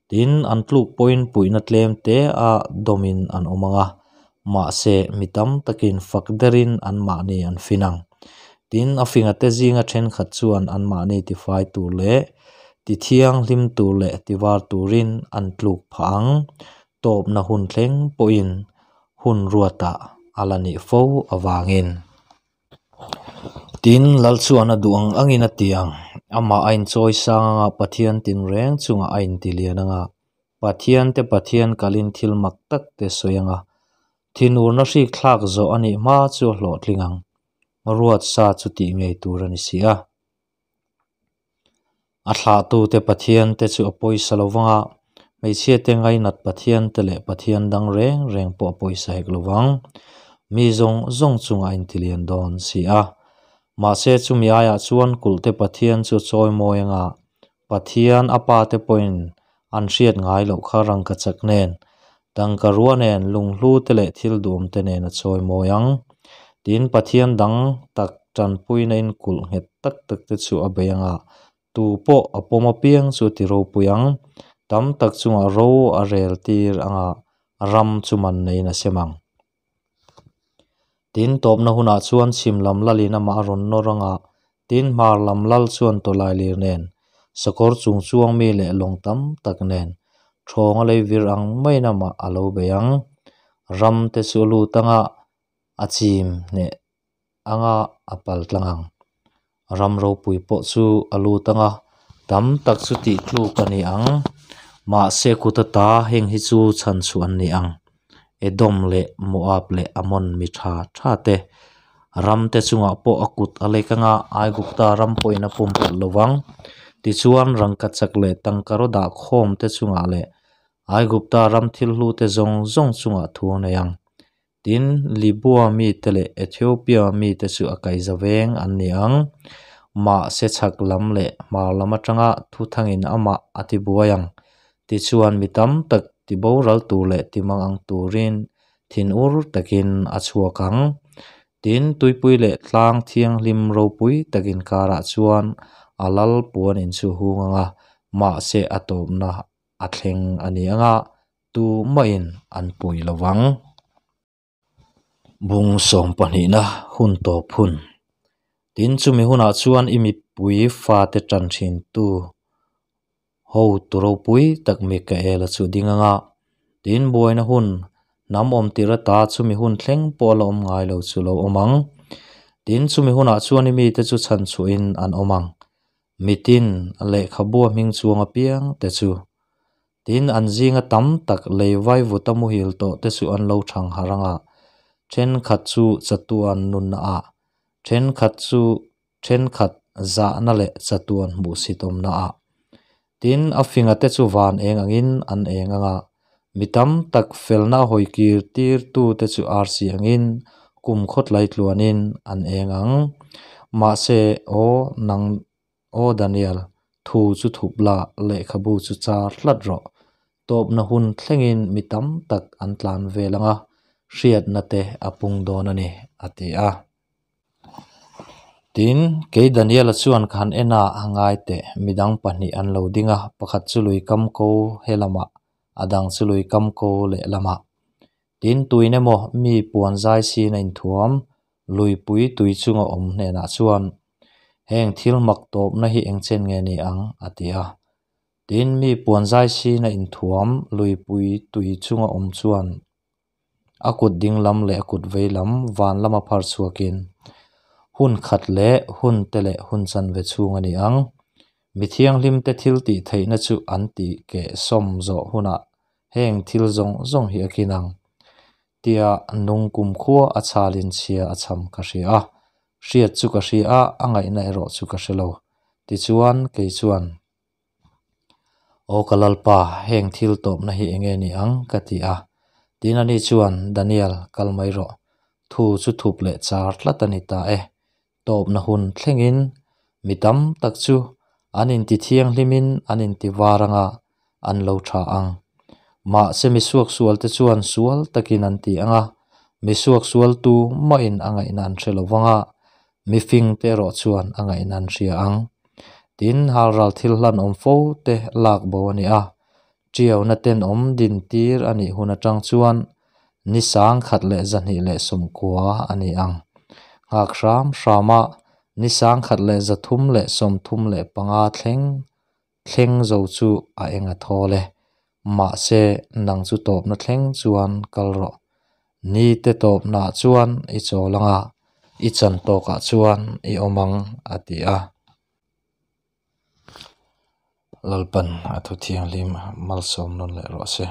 Tin, an tluk pawhin puihna tlem te a dawmin an awm ang a, mahse, mi tam takin fak derin anmahni an fin ang. Tin, a fingate zinga thenkhat chuan anmahni tifai tur leh tithianghlim tur leh tivar turin an tluk phah ang. Tawpna hun thleng pawhin hun ruatah a la nih fo avangin. Tin, Lal chuan a duh ang angin a ti ang. Amah a inchawi sang anga Pathian tinreng chungah a intilian anga Pathiante Pathian kalin thil mak tak te sawi anga thinurna hrik thlak zawh a nih hma chu a hlawhtling ang. Ruat sa chu tih ngei tur a ni si a. A thlahtute Pathian te chu a pawisa lo vang a, hmeichhiate ngainat Pathian te leh Pathian dang reng reng pawh a pawisa hek lo vang. Mi zawng zawng chungah a intilian dawn si a. Mahse chumi aiah chuan kulhte Pathian chu a chawimawi anga Pathian a pa te pawhin an hriat ngai loh kha rangkachak nen, tangka rua nen, lunghlu te leh thil duhawm te nen a chawimawi ang. Tin, Pathian dang tak tanpuina in kulh nghet tak tak te chu a bei anga tu pawh a pawm apiang chu a ti ropui ang. Tam tak chungah ro a rel tir anga ram chu man neiin a sem ang. Tin, tawpna hunah chuan chhim lam lalin amah a rawn nawr anga tin, hmar lam lal chuan tawlailir nen, sakawr chung chuang mi leh lawng tam tak nen, thawnga lei vir ang maiin amah a lo bei ang. Ram te chu a lut anga a chim hneh anga a pal tlang ang. Ram ropui pawh chu a lut anga tam tak chu tih tluk a ni ang. Mahse kut ata heng hi chu chhan chhuah an ni ang. Edom leh Moab leh Ammon mi tha tha te ram te chungah pawh a kut a lek anga Aigupta ram pawhin a pumpelh lo vang. Tichuan rangkachak leh tangkaraw dah khawm te chungah leh Aigupta ram thil hlu te zawng zawng chungah thu a nei ang. Tin, Libua mite leh Ethiopia mite chu a kaihza veng an ni ang. Mahse chhak lam leh hmar lam atanga thuthangin amah a tibuai ang. Tichuan mi tam tak tiboral tur leh timang ang turin thinur takin a chhuak ang. Tin, tuipui leh tlang thianghlim ropui tak inkarah chuan a lal puan in chu hung ang a, mahse a tawpna a thleng a ni ang a, tumahin an pui lo vang. Bung sawm pahnihna hun tawp hun. Tin, chumi hunah chuan i mipui fate tan thintu hotu ropui tak Mikaela chu ding ang a, tin buaina hun hnam awm tir ata chumi hun thleng pawh a la awm ngai lo chu lo awm ang. Tin, chumi hunah chuan i mite chu chhan chhuahin an awm ang. Mitin lehkhabua hming chuang apiang te chu. Tin, an zinga tam tak lei vaivuta muhil tawh te chu an lo thang harh ang a, thenkhat chu chatuan nunna ah, thenkhat chu thenkhat zahna leh chatuan hmuhsitawmna ah. Tin, a finga te chu van eng angin an eng ang a, mi tam tak felna a hawi kir tir tu te chu arsi angin kum khawtlai tluanin an eng ang. Mahse, aw nang Aw Daniel, thu chu thup la, lehkhabu chu char hlat rawh. Tawpna hun thlengin mi tam tak an tlan vel ang a, hriatna te a pung dawn a ni, a ti a. Tin, kei Daniela chuan ka han en a, a ngai teh, midang pahnih an lo ding a, pakhat chu lui kam ko he lamah, a dang chu lui kam ko leh lamah. Tin, tuin emaw mi puan zai sin a inthuam, luipui tui chunga awm hnenah chuan, Heng thil mak tawpna hi eng chen nge ni ang? a ti a. Tin, mi puan zai sin a inthuam, luipui tui chunga awm chuan A kut ding lam leh a kut vei lam van lama phar chhuakin, Hun khat leh hun te leh hun chanve chhung a ni ang. Mi thianghlimte thil tih theihna chu an tih keh sawm zawh hunah heng thil zawng zawng hi a kin ang. Tia nung kumkhua a chhalin chhia a chham ka hria a, hriat chu ka hria a, a ngaihna erawh chu ka hre lo. Tichuan, kei chuan, Aw ka Lalpa, heng thil tawpna hi enge ni ang? ka ti a. Tin ani chuan, Daniel, kal mai rawh. Thu chu thup leh char tlat a ni ta e. Tawpna hun thlengin mi tam tak chu an inti thianghlimin an inti var anga an lo tha ang. Mahse mi suaksualte chuan sual takin an ti ang a, mi suaksualtu mahin a ngaihna an hre lo vang a, mi fingte erawh chuan a ngaihna an hria ang. Tin, halral thil hlan awm fo te lak bo a ni a, Ṭiauna tenawm dintir a nih hun aṭang chuan ni sangkhat leh zahnih leh sawmkua a ni ang. Nghak hram hrama ni sangkhat leh zathum leh 35 thleng thleng zo chu a eng a thawl e. Mahse, nang chu tawpna thleng chuan kal rawh. Ni te tawpnaah chuan i chawl ang a, i chan tawkah chuan i awm ang, a ti a. Lalpan a thu thianghlim malsawm nawn leh rawh se.